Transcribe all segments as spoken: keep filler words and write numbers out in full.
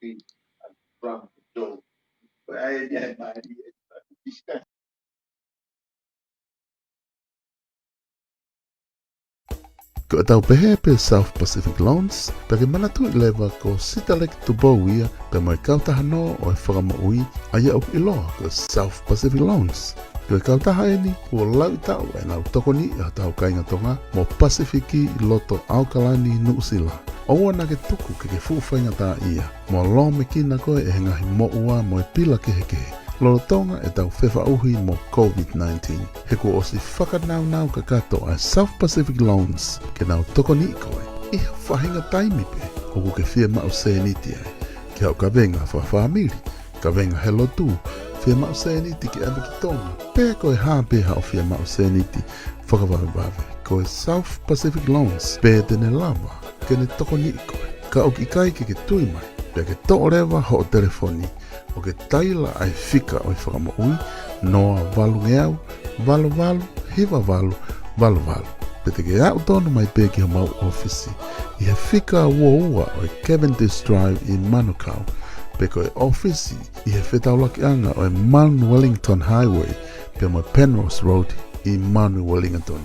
Philippines and from Joe. But I, I, I, Ko e tau pehē pē South Pacific Loans, pea ke manatuʻi leva ko Sitaleki Tupou ia, pea mo e kautaha nō ʻo e fakamoʻui, ʻa ia ʻoku ʻiloa ko South Pacific Loans. Ko e kautaha eni, kuo lauʻi taʻu ʻenau tokoniʻi ʻa hotau kāinga Tonga mo Pasifiki ʻi loto ʻAokalani, Nuʻusila. ʻOua naʻa ke tuku ke ke fuʻu faingataʻaʻia mo lōmekina koe ʻe he ngaahi moʻua mo e pila kehekehe lolotonga e tau fefaʻuhi mo COVID nineteen. He kuo ʻosi fakanaunau kakato ʻa e South Pacific Loans ke nau tokoniʻi koe ʻi ha faʻahinga taimi pē ʻoku ke fiemaʻu sēniti ai, ki haʻo kavenga fakafāmili, kavenga he lotu, fiemaʻu sēniti ke ʻave ki Tonga, pe ko e hā pē haʻo fiemaʻu sēniti fakavavevave, ko e South Pacific Loans pē te ne lava ke ne tokoniʻi koe. Ka ʻoku ʻikai ke ke tui mai pea ke toʻo leva hoʻo telefoni ʻo ke taila ʻa e fika ʻo e fakamoʻui, noa valungeau, valu valu, hiva valu, valu valu. Pe te ke aʻu tonu mai pē ki homau ʻōfisi ʻi he fika ua ua ʻo e Cavendish Drive ʻi Manukau, pe ko e ʻōfisi ʻi he fetaulakiʻanga ʻo e Mount Wellington Highway pea mo e Penrose Road ʻi Mount Wellington.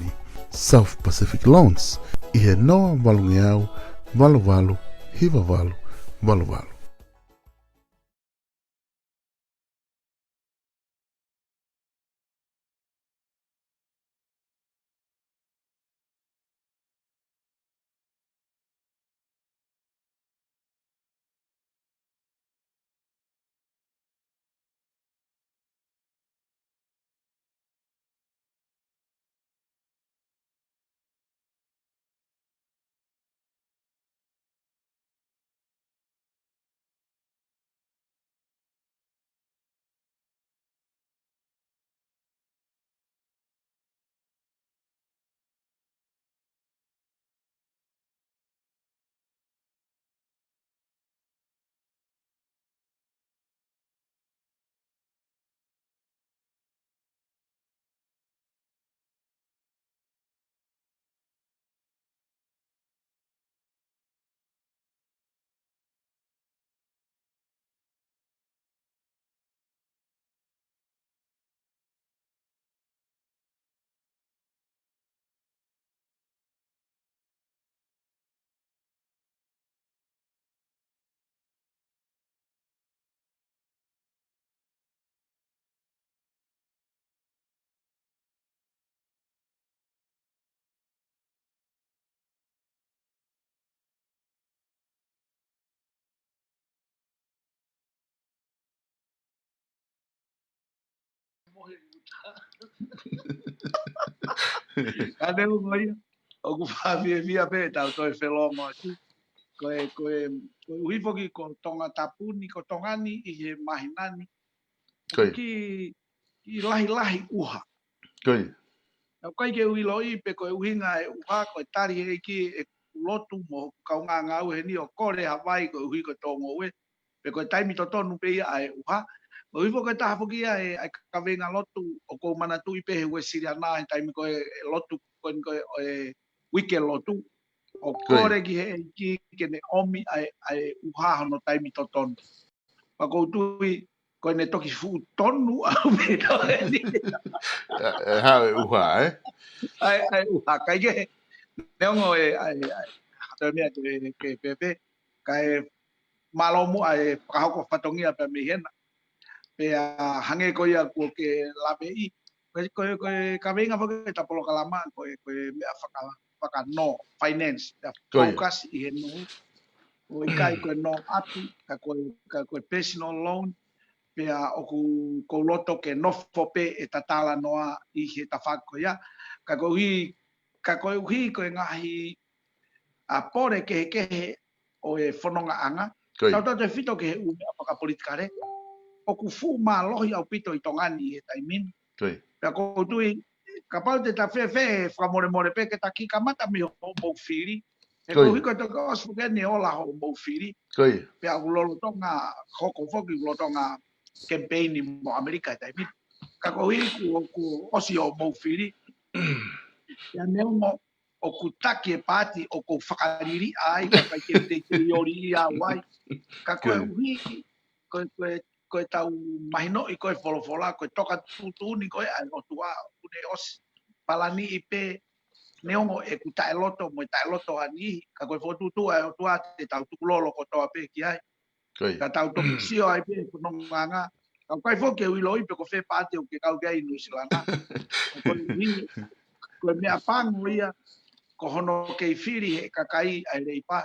South Pacific Loans ʻi he noa valungeau, valu valu, hiva valu, valu valu. Ka neongo ia, ʻoku fakafiefia pē ʻetau toe felōngoaki. Ko e, ko e, koeʻuhi foki ko Tongatapu ni, ko Tonga ni ʻi he māhina ni, Ko ia. ki, ki lahilahi ʻuha. Ko ia. ʻOku ʻikai ke u ʻiloʻi pe ko e ʻuhinga e ʻuha, ko e tali he ʻEiki ʻeku lotu mo hoku kaungāngāue heni ʻo kole ha vai koeʻuhi ko e tōngoue. Pe ko e taimi totonu pē ia ʻa e ʻuha. Koeʻuhi foki ko e taha foki ia e, ʻa e kavenga lotu ʻoku ou manatuʻi pē he Uēsiliana he taimi ko ē lotu ko eni ko ē ʻo e uike lotu. ʻO Ko ia. kole ki he ʻEiki ke ne ʻomi ʻa e, ʻa e ʻuha hono taimi totonu. Pea ʻoku ou tui, ko ʻene toki fuʻu tonu ʻaupito eni. ʻE, ʻe hā e ʻuha, ē? ʻA e, ʻa e ʻuha, kae kehe. Neongo e, ʻa e, ʻa e, hata mea ke, ke pēpē, kae mālō muʻa e fakahoko fatongia pea mei hena. Pea hangē ko ia kuo ke laveʻi. Ko e, ko e, ko e kavenga foki ʻeta polokalama, ko e, ko e meʻa faka-, fakanō, finance, pea Ko ia. focus ʻi he nō. ʻO ʻikai ko e nō ʻapi, ka ko e, ka ko e personal loan, pea ʻoku ou loto ke nofo pē ʻeta talanoa ʻi he tafaʻaki ko ia. Ka koeʻuhi, ka koeʻuhi ko e ngaahi ʻa pole kehekehe ʻo e fonongaʻanga. Ko ia. Tautautefito ki he ʻū meʻa fakapolitikale. ʻOku fuʻu mālohi ʻaupito ʻi Tonga ni he taimi ni. Ko ia. Pea ʻoku ou tui, kapau te ta fēfē fakamolemole pē ke ta kiʻi kamata mei hoʻomou fili. He Ko ia. koeʻuhi ko e toki ʻosi foki eni e ola hoʻomou fili. Ko ia. Pea ʻoku lolotonga hoko foki, lolotonga kemipeini mo ʻAmelika he taimi ni. Ka koeʻuhi kuo, kuo ʻosi hoʻomou fili. Pea neongo ʻoku taki e paati ʻoku ou fakaliliʻa ai, ka ʻikai ke teitei ʻoli ia au ai. Ka koeʻuhi, ko e, ko e, ko e tau mahinoʻi ko e folofola, ko e toka tuʻutuʻuni ko e ʻa e ʻOtua, ʻoku ne ʻosi palaniʻi pē, neongo ʻeku taʻeloto mo e taʻeloto ʻa e niʻihi, ka ko e fokotuʻutuʻu ʻa e ʻOtua te tau tukulolo kotoa pē ki ai. Ka tau toki sio ai pē ko e nonga. Ka ʻoku ʻikai foki ke u ʻiloʻi pe ko fē paati ʻoku ke kau ki ai ʻi Nuʻusila na. Ka koeʻuhi, ko e meʻapango ia, ko hono kei fili he kakai ʻa e Leipa.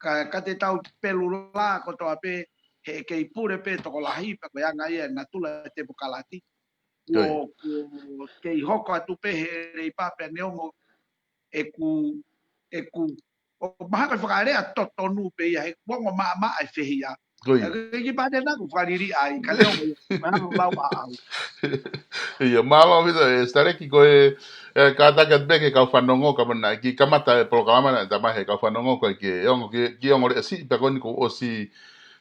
Ka, ka te tau pelula kotoa pē, he kei pule pē tokolahi, pea ko e anga ia e natula e temokalati. Kuo, kuo kei hoko atu pē he Leipa pea neongo ʻeku, ʻeku, ʻo mahalo ko e fakalea totonu pē ia he kuonga maʻamaʻa e fehiʻa. Ko ia. Ki paati na ʻoku fakaliliʻa ai, ka neongo ia, mahalo lau ʻaʻau. Ia, mālō ʻaupito, ʻe Sitaleki ko e, ʻe kātaki atu pē ke kau fanongo ka mana ki kamata e polokalama na, tamai he kau fanongo ko e ke ongo ki, ki ongo lea siʻi pea ko eni kuo ʻosi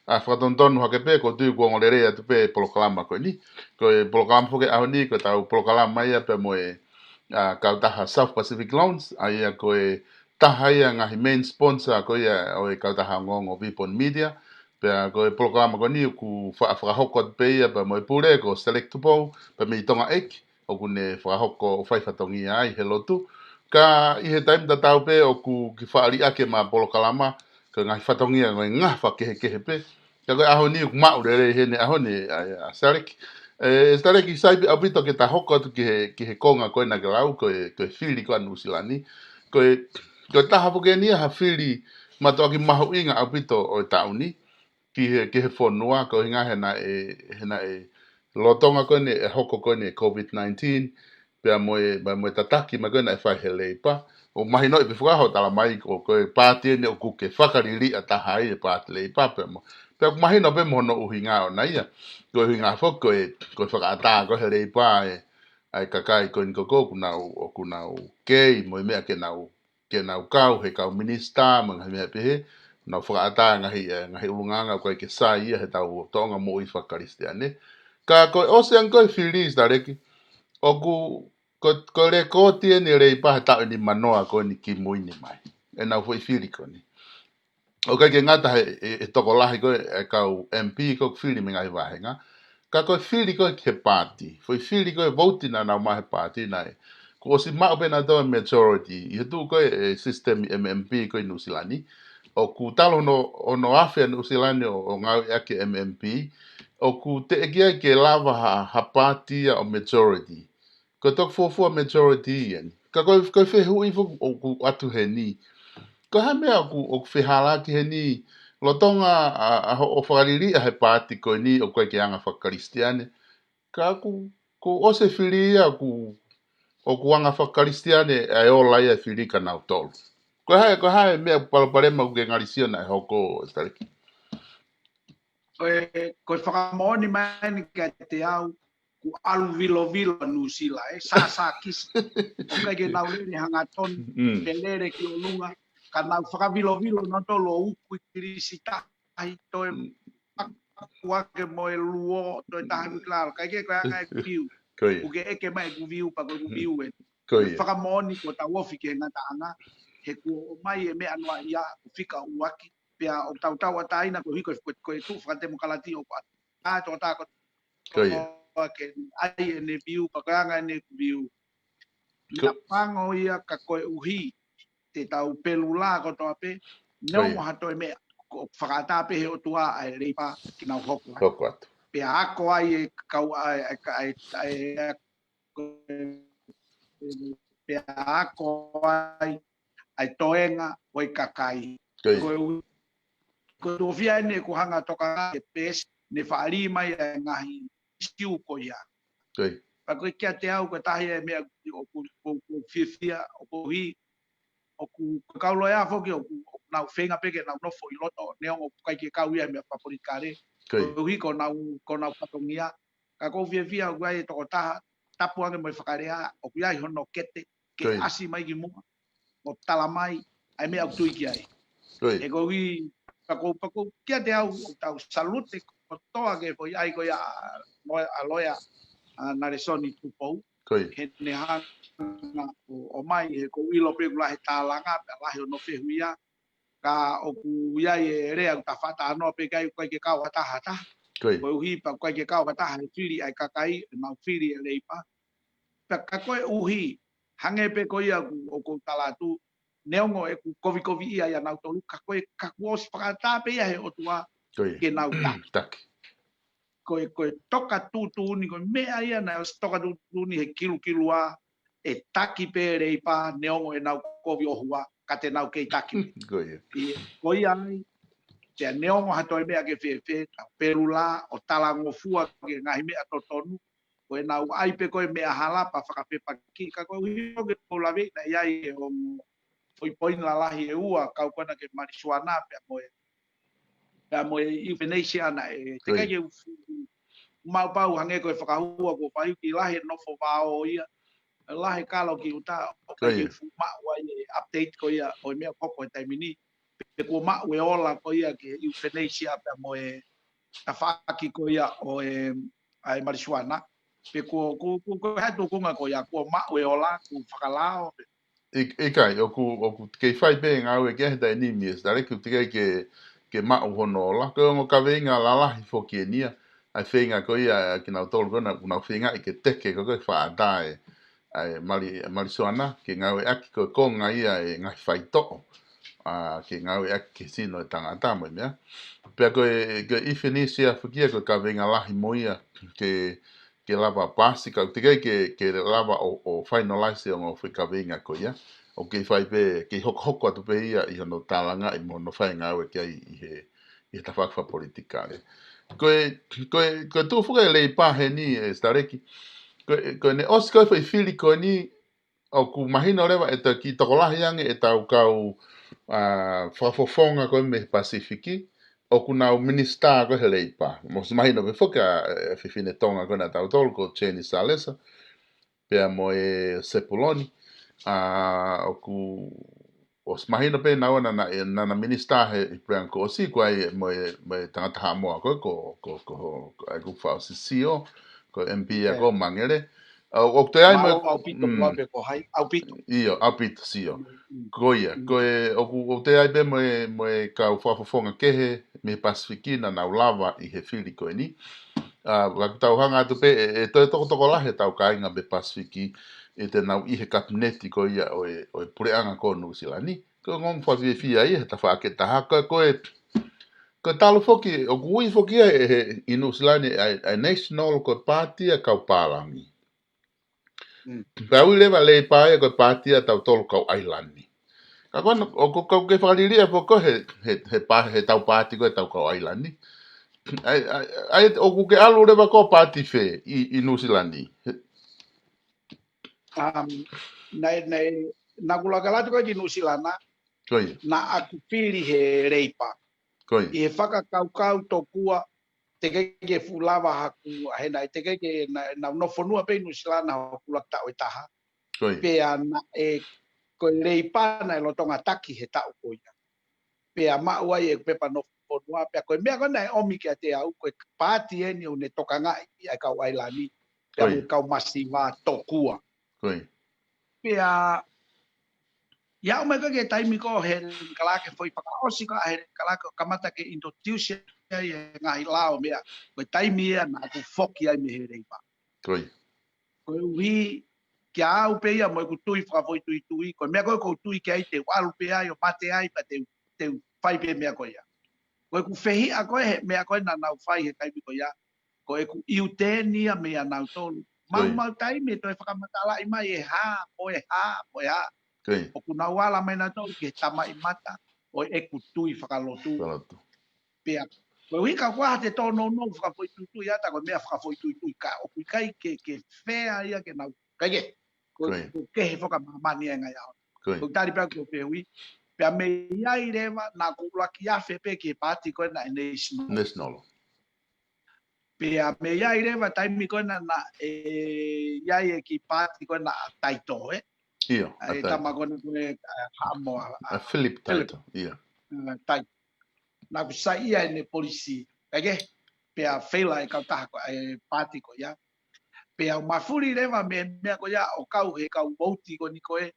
ʻa fakatonutonu hake pē, ko tui kuo ongo lelei atu pē polokalama ko eni. Ko e polokalama foki ʻaho ni, ko e tau polokalama ia pea mo e, ʻa, kautaha South Pacific Loans, ʻa ia ko e taha ia ngaahi main sponsor ko ia ʻo e kautaha ongoongo Vipon Media, pea ko e polokalama ko eni ʻoku fa-, fakahoko atu pē ia pea mo e pule ko Sitaleki Tupou, pea mei Tonga ʻEiki, ʻoku ne fakahoko ʻo fai fatongia ai he lotu. Ka ʻi he taimi tatau pē ʻoku kiʻi faʻa liʻaki ʻema polokalama, ko e ngaahi fatongia ko e ngafa kehekehe pē. Ka ko e ʻaho ni ʻoku maʻu lelei heni ʻaho ni, ʻa, ʻa Sitaleki. ʻE, Sitaleki sai pē ʻaupito ke ta hoko atu ki he, ki he konga ko ena ke lau, ko e, ko e fili ko ē ʻa Nuʻusila ni. Ko e, ko e taha foki eni ia ha fili mātuʻaki mahuʻinga ʻaupito ʻo e taʻu ni ki he, ki he fonua, ko e ʻuhinga he naʻe, he naʻe lolotonga ko eni e hoko ko eni e COVID nineteen, pea mo e, pea mo e tataki mai ko ē naʻe fai he Leipa. ʻOku mahinoʻi pē foki hoʻo tala mai ko, ko e paati eni ʻoku ke fakaliliʻa taha ai e paati Leipa pea mo, pea ʻoku mahino pē mo hono ʻuhinga ʻona ia. Ko e ʻuhinga foki ko e, ko e fakaʻatā ko ē he Leipa e, ʻa e kakai ko eni ko ē ʻoku nau, ʻoku nau kei mo e meʻa ke nau ke nau kau he kau minisitā mo e ngaahi meʻa pehē, nau fakaʻatā ngaahi, ʻe, ngaahi ʻulungaanga ʻoku ʻikai ke sai ia he tau tōʻonga moʻui fakakalisitiane. Ka ko e ʻosi ange ko e fili Sitaleki, ʻoku, ko, ko e lekooti eni e Leipa he taʻu ʻe nima noa ko eni kimui ni mai. ʻEnau foʻi fili ko eni. ʻOku ʻikai ke ngata he, he, he tokolahi ko ē e kau M P ko ē ʻoku fili mei he ngaahi vāhenga. Ka ko e fili ko ē ki he paati. Foʻi fili ko ē vouti naʻa nau maʻu he paati naʻe. Kuo ʻosi maʻu pē nautolu e majority. ʻI he tuʻu ko ē e system M M P ko ē ʻi Nuʻusila ni. ʻOku talu hono, hono afe ʻa Nuʻusila ni ʻo, ʻo ngāueʻaki e M M P. ʻOku teʻeki ai ke lava ha, ha paati ia ʻo majority. Ko e toki fuofua majority ia ni. Ka ko e, ko e fehuʻi foki ʻoku ʻatu heni. Ko e hā e meʻa ʻoku, ʻoku fehālaaki heni, lolotonga ʻa, ʻa hoʻo fakaliliʻa he paati ko eni ʻoku ʻikai ke anga fakakalisitiane. Ka ʻoku, kuo ʻosi e fili ia ʻoku, ʻoku anga fakakalisitiane ʻa e ola ia e fili kia nautolu. Ko e hā, ko e hā e meʻa palopalema ʻoku ke ngali sio naʻe hoko Sitaleki? Ko e, ko e fakamoʻoni mai eni kiate au, kuo ʻalu vilovilo ʻa Nuʻusila, ʻe sāsākisi. ʻOku ʻikai ke nau lele hangatonu, Mm. ke lele ki ʻolunga, ka nau fakavilovilo nautolu ʻo uku ʻi kilisi tahi, toe Mm. paku ake mo e luo, toe taha Mm. ki lalo, ʻikai ke ko e anga e view. Ko ia. ʻOku ke ʻeke mai ʻeku view, pea ko ʻeku Mm. view ē. Ko ia. Fakamoʻoni kuo tau ofi ki he ngataʻanga, he kuo ʻomai e meʻa noa ia, kuo fika ʻuluaki, pea ʻoku tau tauʻatāina koeʻuhi ko e, ko e, ko e tuʻu fakatemokalati ʻoku ʻa, ʻa, tō tā ko, Ko ia. ko, ke ʻai ʻene view, pea ko e anga ʻene view. Ko Meʻapango ia ka koeʻuhi, te tau pelula kotoa pē, Ko neongo ia. ha toe meʻa, ʻoku fakaʻatā pē he ʻOtua ʻa e Leipa ke nau hoko atu. Hoko atu. Pea ako ai e kau ʻa e, ʻa e, ʻa e, ʻa e, pea ako ai ʻa e toenga ʻo e kakai. Ko ia. Ko e u-, ko e tuofia eni ʻeku hanga toka ke pēsi, ne faʻa lī mai ʻa e ngaahi ʻisiū ko ia. Ko ia. Pea ko e kiate au, ko e taha ia e meʻa ʻoku, ʻoku, ʻoku fiefia, ʻoku hi, ʻoku, ko e kau loea foki, ʻoku, ʻoku nau feinga pē ke nau nofo ʻi loto, neongo ʻoku ʻikai ke kau ia he meʻa fakapolitikale. Ko ia. Koeʻuhi ko honau, ko honau fatongia. Ka ʻoku ou fiefia ʻoku ʻi ai e tokotaha, tapu ange mo e fakalea, ʻoku ʻi ai hono kete, ke Ko ia. ʻasi mai ki muʻa, ʻo tala mai, ʻa e meʻa ʻoku tui ki ai. Ko ia. He koeʻuhi, pea ʻoku, pea ʻoku kiate au, ʻoku tau salute kotoa ki he foʻi ʻai ko ia ʻa, ʻa loea, ʻa Nalesoni Tupou. Ko ia. He ne hanga ʻo, ʻo mai he ʻoku ou ʻilo pē ʻoku lahi e tālanga, pea lahi hono fehuʻia. Ka ʻoku ʻi ai e lea ʻoku ta faʻa talanoa pē ki ai, ʻoku ʻikai ke kau ha taha ha taha. Ko ia. Koeʻuhi pea ʻoku ʻikai ke kau ha taha he fili ʻa e kakai, ʻenau fili e Leipa. Pea ka koeʻuhi, hangē pē ko ia ʻoku, ʻoku ou tala atu, neongo ʻeku kovikoviʻia ʻia nautolu, ka ko e, ka kuo ʻosi fakaʻatā pē ia he ʻOtua Ko ia. ke nau taki. Taki. Ko e, ko e toka tuʻutuʻuni, ko e meʻa ia naʻe ʻosi toka tuʻutuʻuni he kilukilua, ʻe taki pē Leipa, neongo ʻenau kovi ʻohua, ka te nau kei taki pē. Ko ia. ʻIo, ko ia ai, pea neongo ha toe meʻa ke fēfē, tau pelu lā, ʻo talangofua ki he ngaahi meʻa totonu, ko ʻenau ʻai pē ko e meʻa hala pea fakafepaki, ka koeʻuhi ko e ʻoku ou laveʻi naʻe ʻi ai e ongo foʻi poini lalahi ʻe ua, kau ko ena ki he malisuana pea mo e, pea mo e euthanasia naʻe, Ko ia. teʻeki ke u fu-, maʻu pau hangē ko e fakahua kuo fai ki lahi e nofo vao ia, lahi e kalo ki ʻuta, ʻoku Ko ʻikai ia. ke fuʻu maʻu ai e update ko ia ʻo e meʻa ʻoku hoko he taimi ni, pe kuo maʻu e ola ko ia ki he euthanasia pea mo e tafaʻaki ko ia ʻo e, ʻa e malisuana. Pe kuo, kuo, kuo, kuo hatu kunga ko ia, kuo maʻu e ola, kuo fakalao, pe ʻIk-, ʻikai, ʻoku, ʻoku kei fai pē ngāue ki ai he taimi ni, Misa Taleki, ʻoku teʻeki ke, ke maʻu hono ola. Ko e ongo kaveinga lalahi foki eni ia, ʻa e feinga ko ia, ʻa kinautolu ko ena, ʻoku nau feingaʻi ke teke, ko e faʻa tae, ʻa e mali-, malisuana, ke ngāueʻaki ko e konga ia e ngaahi faitoʻo, ʻa, ke ngāueʻaki ke sino e tangata mo e meʻa. Pea ko e, ko e euthanasia foki ia, ko e kaveinga lahi mo ia, ke, ke lava pasi, ka ʻoku teʻeki ke, ke lava ʻo, ʻo finalize e ongo foʻi kaveinga ko ia. ʻOku kei fai pē, kei hokohoko atu pē ia ʻi hono tālangaʻi mo hono fai ngāue ki ai ʻi he, ʻi he tafaʻaki fakapolitikale. Ko e, ko e, ko e tuʻu foki e Leipa heni, ʻe Sitaleki. Ko e, ko e ne ʻosi ko e foʻi fili ko eni, ʻoku mahino leva ʻe tau kiʻi tokolahi ange ʻetau kau, ʻa, fakafofonga ko e mei he Pasifiki, ʻoku nau minisitā ko e he Leipa. Mo ʻosi mahino pē foki ʻa, ʻe, fefine Tonga ko ena ʻa tautolu ko Jane Salesa, pea mo e Sepuloni, ʻa, ʻoku, ʻosi mahino pē naua naʻa, naʻa, naʻa minisitā he, he puleʻanga kuo ʻosi ko ai mo e, mo e tangata Haʻamoa ko e, ko, ko, ko, ko, ʻa e kuo fakaʻosi sio, ko e M P ia Ē. ko Mangere. ʻA, ʻoku toe ai mo e Mālō ʻaupito, mm. Ko pe ko hai, ʻaupito. ʻIo, ʻaupito, sio. Mm, mm. Ko ia, Mm. ko e, ʻoku, ʻoku toe ai pē mo e, mo e kau fakafofonga kehe, mei he Pasifiki naʻa nau lava ʻi he fili ko eni. ʻA, ʻoku tau hanga atu pē, ʻe, ʻe toe tokotokolahi ʻetau kāinga mei he Pasifiki, ʻe te nau ʻi he kapineti ko ia ʻo e, ʻo e puleʻanga ko Nuʻusila ni. Ko e ongo fakafiefia ia he tafaʻaki ʻe taha, ko e, ko e, ko e talu foki, ʻoku ui foki ia ʻe he, ʻi Nuʻusila ni, ʻa e, ʻa e National ko e paati ʻa e kau pālangi. Mm. Pea ui leva Leipa ia ko e paati ʻa tautolu kau ʻailani. Ka ko ena, ʻoku, ʻoku, ʻoku ke fakaliliʻa foki he, he, he pa-, he tau paati ko e tau kau ʻailani. ʻAi, ʻai, ʻai, ʻoku ke ʻalu leva ko e paati fē ʻi, ʻi Nuʻusila ni. He Um, naʻe, naʻe, naʻa ku laka atu ko e ki Nuʻusila na, Ko ia. naʻa ku fili he Leipa. Ko ia. ʻI he fakakaukau tokua, teʻeki ke fuʻu lava haku, ʻa he naʻe teʻeki ke na, naʻa nau nofo fonua pē ʻi Nuʻusila na hoku laki taʻu ʻe taha. Ko ia. Pea naʻe, ko e Leipa naʻe lolotonga taki he taʻu ko ia. Pea maʻu ai ʻeku pepa nofo fonua, pea ko e meʻa ko ena ʻe ʻomi kiate au, ko e paati eni ʻoku ne tokangaʻi ʻa e kau ʻailani, pea Ko ia. mo e kau masiva tokua. Ko ia. Pea, ʻi he aʻu mai ko ē ki he taimi ko ē ʻo Helen Kalake, foʻi fakaʻosi ko ē ʻa Helen Kalake ʻo kamata ke introduce ai e ngaahi lao meʻa, ko e taimi ia naʻa ku foki ai mei he Leipa. Ko ia. Koeʻuhi, kia au pē ia mo ʻeku tui fakafoʻituitui, ko e meʻa ko ē ʻoku ou tui ki ai te u ʻalu pē ai ʻo mate ai pea te u, te u fai pē meʻa ko ia. Ko ʻeku fehiʻa ko ē he meʻa ko ē naʻa nau fai he taimi ko ia, ko ʻeku ʻiute eni ia meia nautolu. Mau, Ko ia. mau taimi ʻe toe fakamatalaʻi mai e hā, mo e hā, mo e hā. Ko ia. ʻOku nau ala mai nautolu ki he tamaʻimata ʻo ʻeku tui fakalotu. Fakalotu. Pea, koeʻuhi ka ko e hā te tōnounou fakafoʻituitui ʻata ko e meʻa fakafoʻituitui ka ʻoku ʻikai ke, ke fea ia ke nau, ʻikai ke, ko, Ko ia. ko e kehe fakamāmani e ngaahi ʻaho. Ko ia. Ko e tali pē ʻoku ou fehuʻi. Pea mei ai leva, naʻa ku ʻuluaki afe pē ki he paati ko ena ʻa e National. National. Pea mei ai leva taimi ko ena naʻe ʻi ai e kiʻi paati ko ena ʻa Taito, ē? ʻIo, ʻA e ʻa Taito. tama ko ena ko e, ʻa, Haʻamoa, ʻa, ʻA Philip Philip. Taito, ʻio. ʻA, Taito. Naʻa ku saiʻia ʻene polisi, ʻikai ke? Pea feila e kautaha ko, e paati ko ia. Pea u mafuli leva mei he meʻa ko ia ʻo kau he kau vouti ko eni ko ē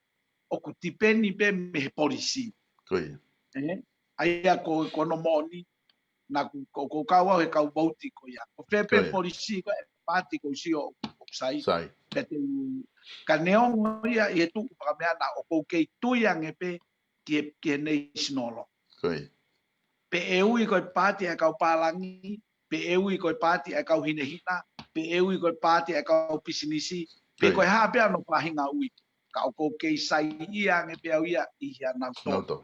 ʻoku tipeni pē mei he polisī. Ko ia. Ē? ʻA ia ko, ko hono moʻoni, naʻa ku, ko, ko kau au he kau vouti ko ia. Ko fē pē Ko ia. polisī ko e paati ʻoku ou sio ʻoku sai. Sai. Pea te u, ka neongo ia ʻi he tuʻu fakameʻa naʻa ʻoku ou kei tui ange pē ki he, ki he National. Ko ia. Pe ʻe ui ko e paati ʻa e kau pālangi, pe ʻe ui ko e paati ʻa e kau hinehina, pe ʻe ui ko e paati ʻa e kau pisinisi, pe Ko ia. ko e hā pē hono faʻahinga ui. Ka ʻoku ou kei saiʻia ange pē au ia ʻi he ʻanau tō. Nau tō.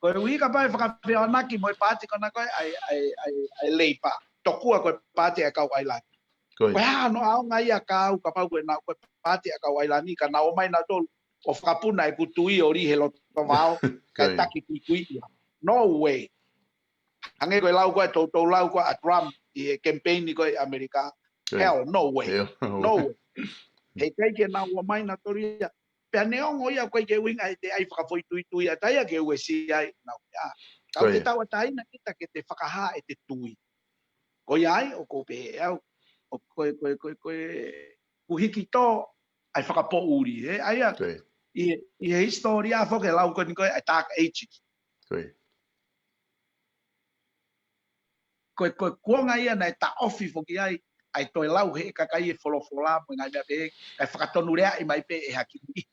Ko e ui kapau ʻe fakafehoanaki mo e paati ko ena ko ē ʻa e, ʻa e, ʻa e, ʻa e Leipa. Tokua ko e paati ʻa e kau ʻAilani. Ko ia. Ko e hā hono ʻaonga ia ka au kapau ko ena ko e paati ʻa e kau ʻAilani, ka nau ō mai nautolu ʻo fakapuna ʻeku tui ʻo lī he loto vao, Ko kae ia. taki kuikui ia. No way. Hangē ko e lau ko ē, toutou lau ko ē ʻa Trump ʻi he kemipeini ko ē ʻi ʻAmelika. Ko ia. Hell, no way. Hell, no No way. way. He ʻikai ke nau ō mai nautolu ia. Pea neongo ia ʻoku ʻikai ke ʻuhinga ʻete ʻai fakafoʻituitui ʻa taia ke uesia ai ʻenau meʻa. Ka Ko ʻoku ia. tauʻatāina kita ke te fakahā ʻete tui. Ko ia ai, ʻoku ou pehē ʻe au, ʻoku ko e, ko e, ko e, ko e, ʻoku hiki tō ʻa e fakapoʻuli, ē? ʻA ia, Ko ia. ʻi he, ʻi he hisitōlia foki ʻe lau ko eni ko ē ʻa e Dark Ages. Ko ia. Ko e, ko e kuonga ia naʻe taʻofi foki ai ʻa e toe lau he kakai e folofola mo e ngaahi meʻa pehē, kae fakatonuleaʻi mai pē ʻe ha kiʻi niʻihi.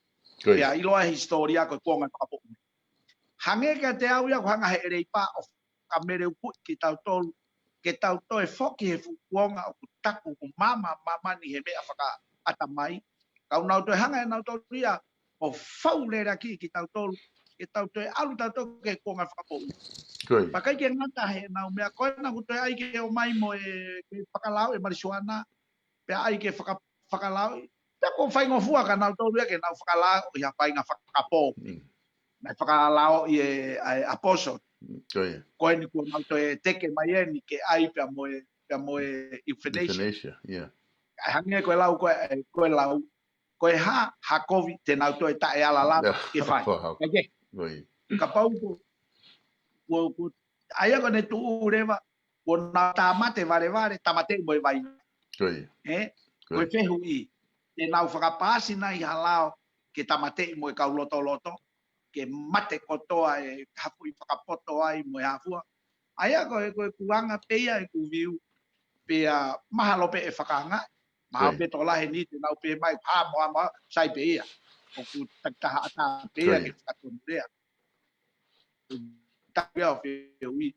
Ko ia. Pea ʻiloa he hisitōlia ko e kuonga fakapoʻuli. Hangē kiate au ia ʻoku hanga he Leipa ʻo fakameleupuʻi kitautolu, ke tau toe foki he fuʻu kuonga ʻoku taku ʻoku maama māmani he meʻa fakaʻatamai. Ka ʻoku nau toe hanga ʻe nautolu ia ʻo fau lelaki kitautolu, ke tau toe ʻalu tautolu ki he kuonga fakapoʻuli. Ko ia. Pea ʻikai ke ngata heʻenau meʻa ko ena ʻoku toe ʻai ke ō mai mo e, ke fakalaoʻi e malisiuana, pea ʻai ke faka-, fakalaoʻi. Pea ʻoku faingofua ka nautolu ia ke nau fakalaoʻi ha faʻahinga fakapō. Mm. Naʻe fakalaoʻi e, ʻa e abortion. Mm, ko ia. Ko eni kuo nau toe teke mai eni ke ʻai pea mo e, pea mo e euthanasia. Euthanasia, yeah. ʻA e hangē ko e lau ko ē, ko e lau, ko e hā ha kovi te nau toe taʻealala Yeah, ke fai. Ko ia. ʻAi ke. Ko ia. Kapau ko, ko, ko, ʻa ia ko ʻene tuʻu leva, kuo nau tāmate valevale, tāmateʻi mo e vai. Ko ia. Ē? Ko Ko e ia. fehuʻi, te nau fakapaasi nai ha lao ke tāmateʻi mo e kau lotoloto, ke mate kotoa e hafuʻi fakapoto ai mo e hā fua. ʻA ia ko e, ko e kuonga pē ia ʻeku view, pea mahalo pē ʻe fakaangaʻi. Mahalo Ko ia. pē tokolahi ni te nau pehē mai, ha moa moa, sai pē ia. ʻOku takitaha ʻatā pē Ko ia ia. ke fakatonulea. Taku ia ʻo fehuʻi.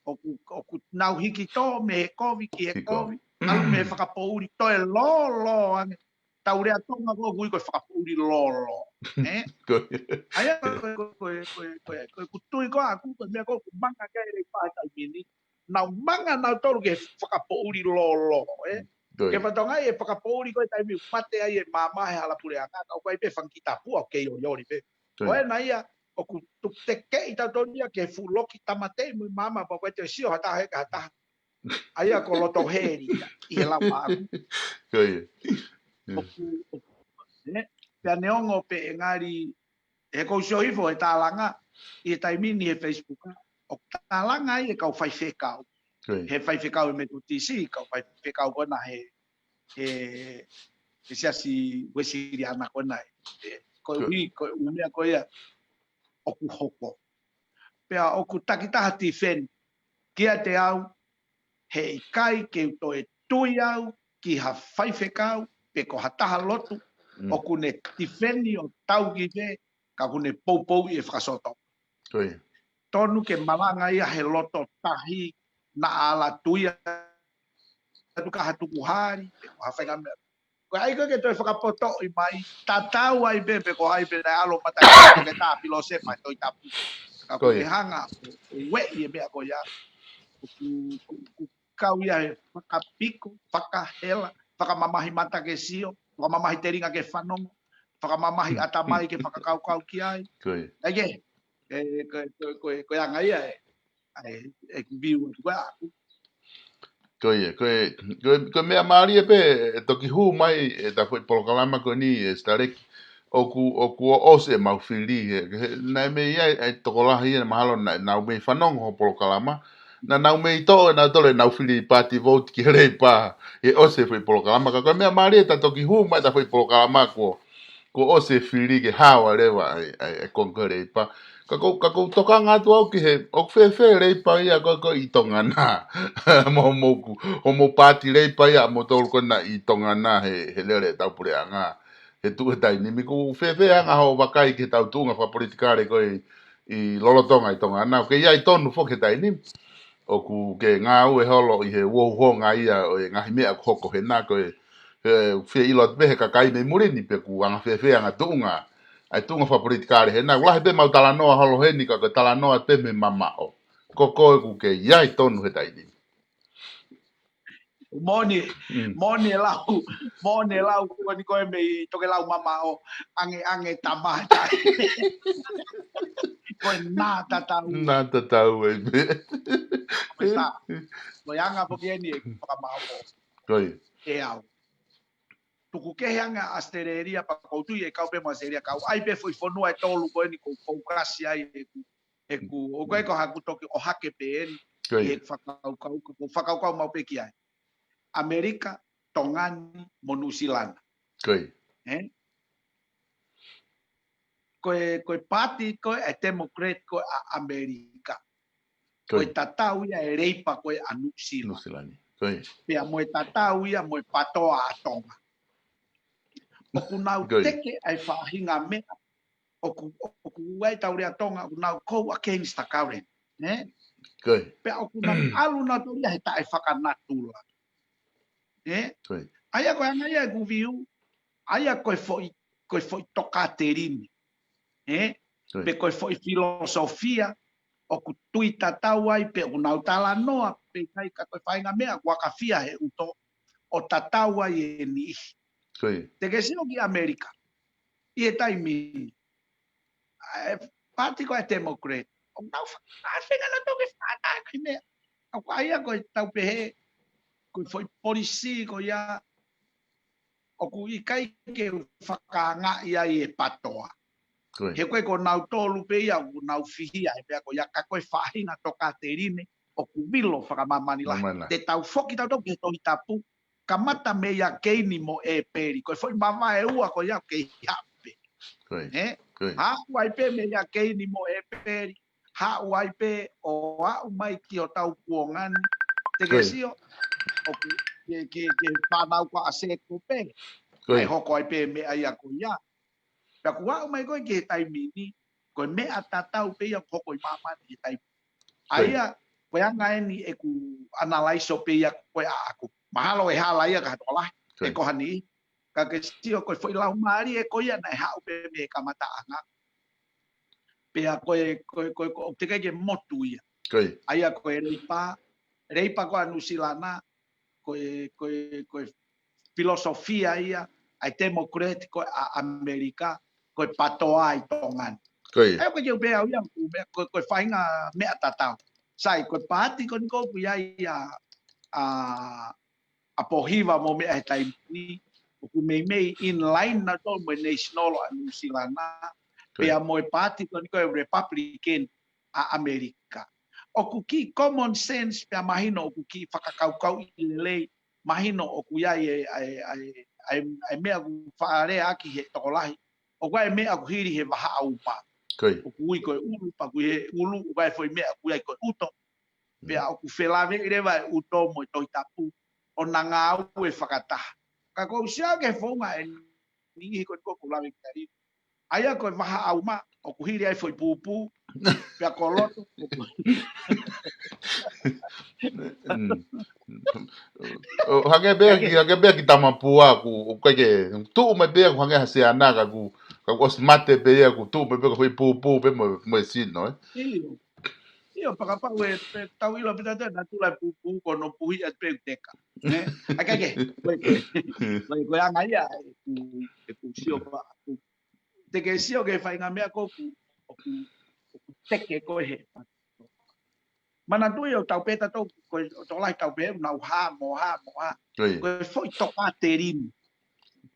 ʻOku, ʻoku nau hiki tō mei he kovi ki he Hiki. kovi. ʻAlu mei he fakapoʻuli toe lōlō ange. Tau lea Tonga ko ē ʻoku ui ko e fakapoʻuli lōlō. Ē? Ko ia. ʻA ia ko e, ko e, ko e, ko e, ko e, ko e, ʻoku tui ko ē ʻaku ko e meʻa ko ē ʻoku manga ki ai e Leipa he taimi ni. Nau manga nautolu ki he fakapoʻuli lōlō, ē? Ko ia. Ke fatongia e fakapoʻuli ko ē taimi ʻoku mate ai e maama he hala puleʻanga, ka ʻoku ʻi ai pē fanga kiʻi tāpuaki ʻoku kei olioli pē. Ko Ko ia. ena ia, ʻoku tuku tekeʻi tautolu ia ke fuʻu loki tāmateʻi mo e maama, pea ʻoku ʻikai toe sio ha taha ia ki ha taha. ʻA ia ko loto heli ia, ʻi he lau ʻaku. Ko ia. ʻOku, ʻoku, ē? Pea neongo pē ʻe ngali, he ʻoku ou sio hifo he tālanga, ʻi he taimi ni he Facebook, ʻoku tālanga ai e kau faifekau. Ko ia. He faifekau e Metotisi, kau faifekau ko ena he, he, he siasi Uēsiliana ko ena ē. Ē, ko e Ko ia. ui, ko e ʻū meʻa ko ia ʻoku hoko. Pea ʻoku takitaha tifeni kiate au, he ʻikai ke u toe tui au ki ha faifekau, pe ko ha taha lotu, Mm. ʻoku ne tifeni ʻo tauki pē, ka ʻoku ne poupouʻi e fakasōtoma. Ko ia. Tonu ke malanga ia he loto tahi, naʻa ala tui atu ki ha tukuhali, pe ko ha faʻahinga meʻa. Ko e ʻai ko ē ke toe fakapotoʻi mai, tatau ai pē, pe ko hai pē naʻe ʻalu mata ke tā Pilosefa he Tohi Tapu. Ka Ko ʻoku ia. ne hanga ʻo, ʻo ueʻi e meʻa ko ia. ʻOku, ʻoku, ʻoku kau ia he fakapiko, fakahela, fakamamahi mata ke sio, fakamamahi telinga ke fanongo, fakamamahi ʻatamai ke fakakaukau ki ai. Ko ia. ʻAi ke, e, ko, ko, ko, ko e anga ia e, ʻa e, e view atu ko ē ʻaku. Ko ia, ko e, ko e, ko e meʻa mālie pē, ʻe toki hū mai, ʻe ta foʻi polokalama ko eni, ʻe Sitaleki, ʻoku, ʻoku ʻosi ʻemau fili, he, he, naʻe mei ai, ʻa e tokolahi, ʻe mahalo naʻa, naʻa mei fanongo ho polokalama, Naʻa nau mei toʻo ʻe nautolu ʻenau fili party vote ki he Leipa, ʻe ʻosi e foʻi polokalama, ka ko e meʻa mālie ta toki hū mai ta foʻi polokalama ko, ko ʻosi e fili ke hao leva ai, ai, e Congress Leipa. Ka ko, ka ko tokanga atu au ki he, ʻoku fēfē Leipa ia ko, ko ʻi Tonga na. Mo, mo ku, homo party Leipa ia, mo tolu ko na ʻi Tonga na he, he lele tau puleʻanga. He tuʻu he taimi ni, ko fēfē anga hoʻo vakai ki he tau tuʻunga fakapolitikale ko ē ʻi lolotonga ʻi Tonga na, ʻoku ʻi ai tonu foki he taimi ni. ʻOku ke ngāue holo ʻi he uouhonga ia ʻo e ngaahi meʻa ʻoku hoko he na ko e, he fie ʻilo atu pē he kakai mei muli ni pe ʻoku anga fēfē anga tuʻunga. ʻAi tuʻunga fakapolitikale he na, ʻoku lahi pē mau talanoa holo he ni ka ko e talanoa pē mei mamaʻo. Ko koe ʻoku ke ʻi ai tonu he taimi ni. Moni, Mm. moni e lau, moni e lau, ko ni ko e mei toke lau mamaʻo, ange, ange tamata. Ko e nā tatau. Nā tatau ai pē. Ko e sa, ko e anga foki eni e fakamāʻopoʻopo. Ko ia. E au. Tuku kehe anga Australia pa ko tui e kau pē mo Australia kau. ʻAi pē foʻi fonua e tolu ko eni ko fokasi ai e ku, e ku, ʻo ko e ko haku toki ʻohake pē eni. Ko ia. E fakakaukau, ko fakakaukau mau pē ki ai. ʻAmelika, Tonga ni, mo Nuʻusila na. Ko ia. Ē? Ko e, ko e party, ko e Democrat, ko e ʻa ʻAmelika. Ko Ko e ia. tatau ia e Leipa, ko e ʻa Nuʻusila. Nuʻusila ni. Ko ia. Pea mo e tatau ia mo e patoa ʻa Tonga. ʻOku nau Ko ia. teke ai faʻahinga meʻa, ʻoku, ʻoku ʻai tau lea Tonga, ʻoku nau go against the current. Ē? Ko ia. Pea ʻoku nau ʻalu nautolu ia he taʻe fakanatula. Ē? Ko ia. ʻAia ko e anga ia e ku view, ʻaia ko e foʻi, ko e foʻi tokāteline. Ē? Ko ia. Pe ko e foʻi filosofia, ʻoku tui tatau ai, pe ʻoku nau talanoa, pe kai ka ko e faʻahinga meʻa, ʻoku akafia he ʻuto, ʻo tatau ai e niʻihi. Ko ia. Te ke sio ki ʻAmelika, ʻi he taimi ni, e party ko e Democrat. ʻOku nau fa-, a fenga na toke fata ki meʻa. ʻOku ʻaia ko e tau pehē, ko e foʻi polisi ko ia, ʻoku ʻikai ke fakaangaʻi ai e patoa. Ko ia. He ko e ko nau tolu pē ia, ʻoku nau fihia, he pea ko ia ka ko e faʻahinga tokāteline, ʻoku vilo fakamāmani lahi. Māmani lahi. Te tau foki tau tau ki he Tohi Tapu, kamata mei a Keini mo ʻEpeli. Ko e foʻi mavae ua ko ia kei haʻu pē. Ko ia. Ē? Ko ia. Haʻu ai pē mei a Keini mo ʻEpeli. Haʻu ai pē ʻo aʻu mai ki hotau kuonga ni. Te ke Ko ia. sio, ʻoku ke, ke, ke fānau ko ʻa Sēkope. Ko ia. ʻAi hoko ai pē meʻa ia ko ia. Pea ʻoku aʻu mai ko ē ki he taimi ni, ko e meʻa tatau pē ia ʻoku hoko ʻi māmani he taimi. Ko ia. ʻAia, ko e anga eni ʻeku analaiso pē ia ko e ʻaʻaku. Mahalo e hala ia ka tokolahi, Ko ia. e ko hani. Ka ke sio ko e foʻi lau mālie ko ia naʻe haʻu pē mei he kamataʻanga. Pea ko e, ko e, ko e, ko e, ʻoku teʻeki ke motu ia. Ko ia. ʻAia ko e Leipa, Leipa ko ʻa Nuʻusila na, ko e, ko e, ko e filosofia ia, ʻa e Democrat ko e ʻa ʻAmelika, ko e patoa ʻi Tonga ni. Ko ia. ʻAia ko e ke u pehē au ia, ko e, ko e faʻahinga meʻa tatau. Sai, ko e party ko ni ko ʻoku ʻi ai ʻa, ʻa, ʻa Pōhiva mo meʻa he taimi ni, ʻoku meimei in line nautolu mo e National ʻa Nuʻusila na, Ko ia. pea mo e party ko ni ko e Republican ʻa ʻAmelika. ʻOku kiʻi common sense pea mahino ʻoku kiʻi fakakaukauʻi lelei, mahino ʻoku ʻi ai e, e, e, e, e meʻa ʻoku faʻa lea ʻaki he tokolahi, ʻoku ʻi ai e meʻa ʻoku hili he vahaʻa uma. Ko ia. ʻOku ui ko e ʻulu, pea ʻoku ʻi he ʻulu, ʻoku ʻi ai e foʻi meʻa ʻoku ʻi ai ko e ʻuto. Pea Mm. ʻoku felāveʻi leva e ʻuto mo e Tohi Tapu, ʻo na ngāue fakataha. Ka ko u sio ki he founga e niʻihi ko ē ʻoku lave ki ai. ʻAia ko e vahaʻa uma, ʻoku hili ai foʻi pūpū, pea ko loto. Mm. ʻO, hangē pē ki, hangē pē ki Tamapua, ʻoku, ʻoku ʻikai ke, tuʻu mai pē ʻoku hangē ha seana ka ʻoku, ka ʻoku ʻosi mate pē ia, ʻoku tuʻu mai pē ko e foʻi pūpū pē mo, mo e sino, ē? ʻIo. ʻIo, fakapapau e, pe tau ʻilo pē tau natula e pūpū ko hono puhi atu pē ʻoku teka. Nē? ʻAi ʻikai ke, ko e, ko e, ko e anga ia, ʻeku, ʻeku sio pa, ʻeku, te ke sio ki he faʻahinga meʻa ko ē ʻoku, ʻoku, ʻoku teke ko ē he. Manatuʻi ʻoku tau pehē tautolu, ko e, ʻoku tokolahi tau pehē, nau hā, mo hā, mo hā. Ko ia. Ko e foʻi tokāteline.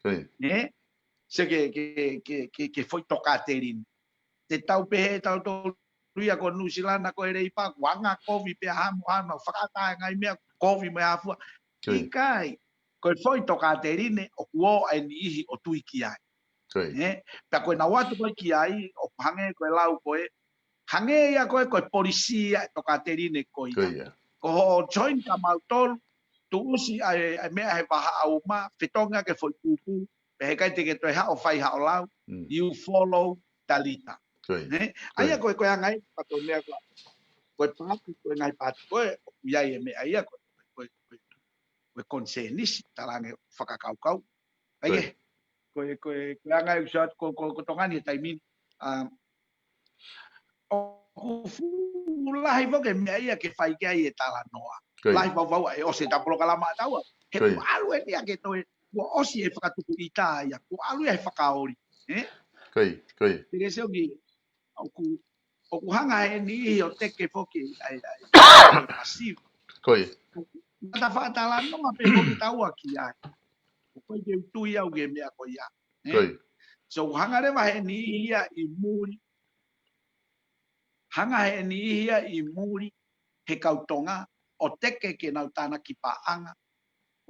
Ko ia. Nē? Se ke, ke, ke, ke, ke foʻi tokāteline. Te tau pehē tautolu ia ko Nuʻusila ko e Leipa, kuo anga kovi pea hamo hano, fakaʻatā e ngaahi meʻa kovi mo e hā fua. Ko ia. ʻIkai, ko e foʻi tokāteline, ʻoku ō ai e niʻihi ʻo tui ki ai. Ko ia. Ē? Pea ko ʻenau ō atu ko ē ki ai, ʻoku hangē ko e lau ko ē, hangē ia ko ē, ko e polisī ia e tokāteline ko ia. Ko ia. Ko hoʻo join ka mautolu, tuʻusi ai, ai meʻa he vahaʻa uma, fetongi ʻaki e foʻi pūpū, pea heʻikai te ke toe haʻu ʻo fai haʻo lau, Mm. you follow the leader. Ko ia. Ē? Ko ia. ʻA ia ko e, ko e anga ia, pato meʻa ko, ko e paati, ko e ngaahi paati ko ē, ʻoku ʻi ai e meʻa ia ko, ko, ko, ko e konisēnisi, talaange fakakaukau. ʻA ia, Ko ia. ko e, ko e, ko e anga e uso atu ko, ko, ko Tonga ni he taimi ni. Um, ʻoku fuʻu lahi foki e meʻa ia ke fai ki ai e talanoa. Ko ia. Lahi vauvau e ʻosi e ta polokalama ʻataua. He Ko ia. kuo ʻalu eni ia ke toe, kuo ʻosi e fakatuku ʻita ia, kuo ʻalu ia he fakaoli. Ē? Ko ia, ko ia. Te ke sio ki, ʻoku, ʻoku hanga he niʻihi ʻo teke foki ai, ai, ai, masiva. Ko ia. Mata fakatalanoa pē foki taua ki ai. ʻOku ʻikai ke u tui au ki he meʻa ko ia. Ē? Ko ia. So, hanga leva he niʻihi ia ʻi muli. Hanga he niʻihi ia ʻi muli, he kau Tonga, ʻo teke ke nau tānaki paʻanga,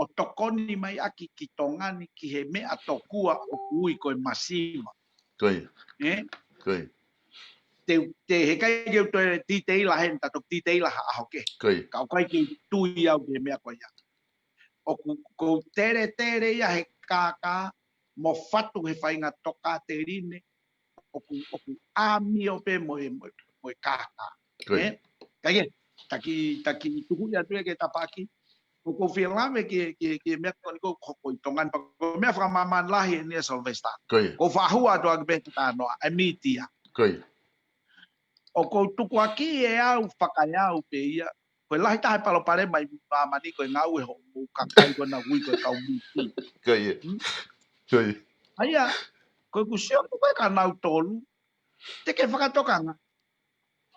ʻo tokoni mai ʻaki ki Tonga ni ki he meʻa tokua ʻoku ui ko e masiva. Ko ia. Ē? Ko ia. Te, te heʻikai ke u toe titeila heni, ta toki titeila ha ʻaho kehe. Ko ia. Ka ʻoku ʻikai ke u tui au ki he meʻa ko ia. ʻOku, ʻoku teletele ia he kākā, mo fatu he faʻahinga tokāteline, ʻoku, ʻoku ʻāmio pē mo e, mo e, mo e kākā. Ko ia. Ē? Ka ke, taki, taki tuku ia tu e ke tapaki. ʻOku ou fie lave ki, ki, ki he meʻa ko eni ko, ko, ko ʻi Tonga ni pea ko e meʻa fakamāmani lahi eni ʻe Sylvester. Ko ia. ʻOku ou faʻa hua atu ʻaki pē he talanoa, e mītia. Ko ia. ʻOku ou tukuakiʻi ʻe au, fakaeau pē ia. Ko e lahi taha e palopalema ʻi māmani ko e ngāue hoʻomou kakai ko ena ui ko e kau mītia. Ko ia. Hmm? Ko ia. ʻA ia, ko ʻeku sio ko ē kia nautolu, te ke fakatokanga.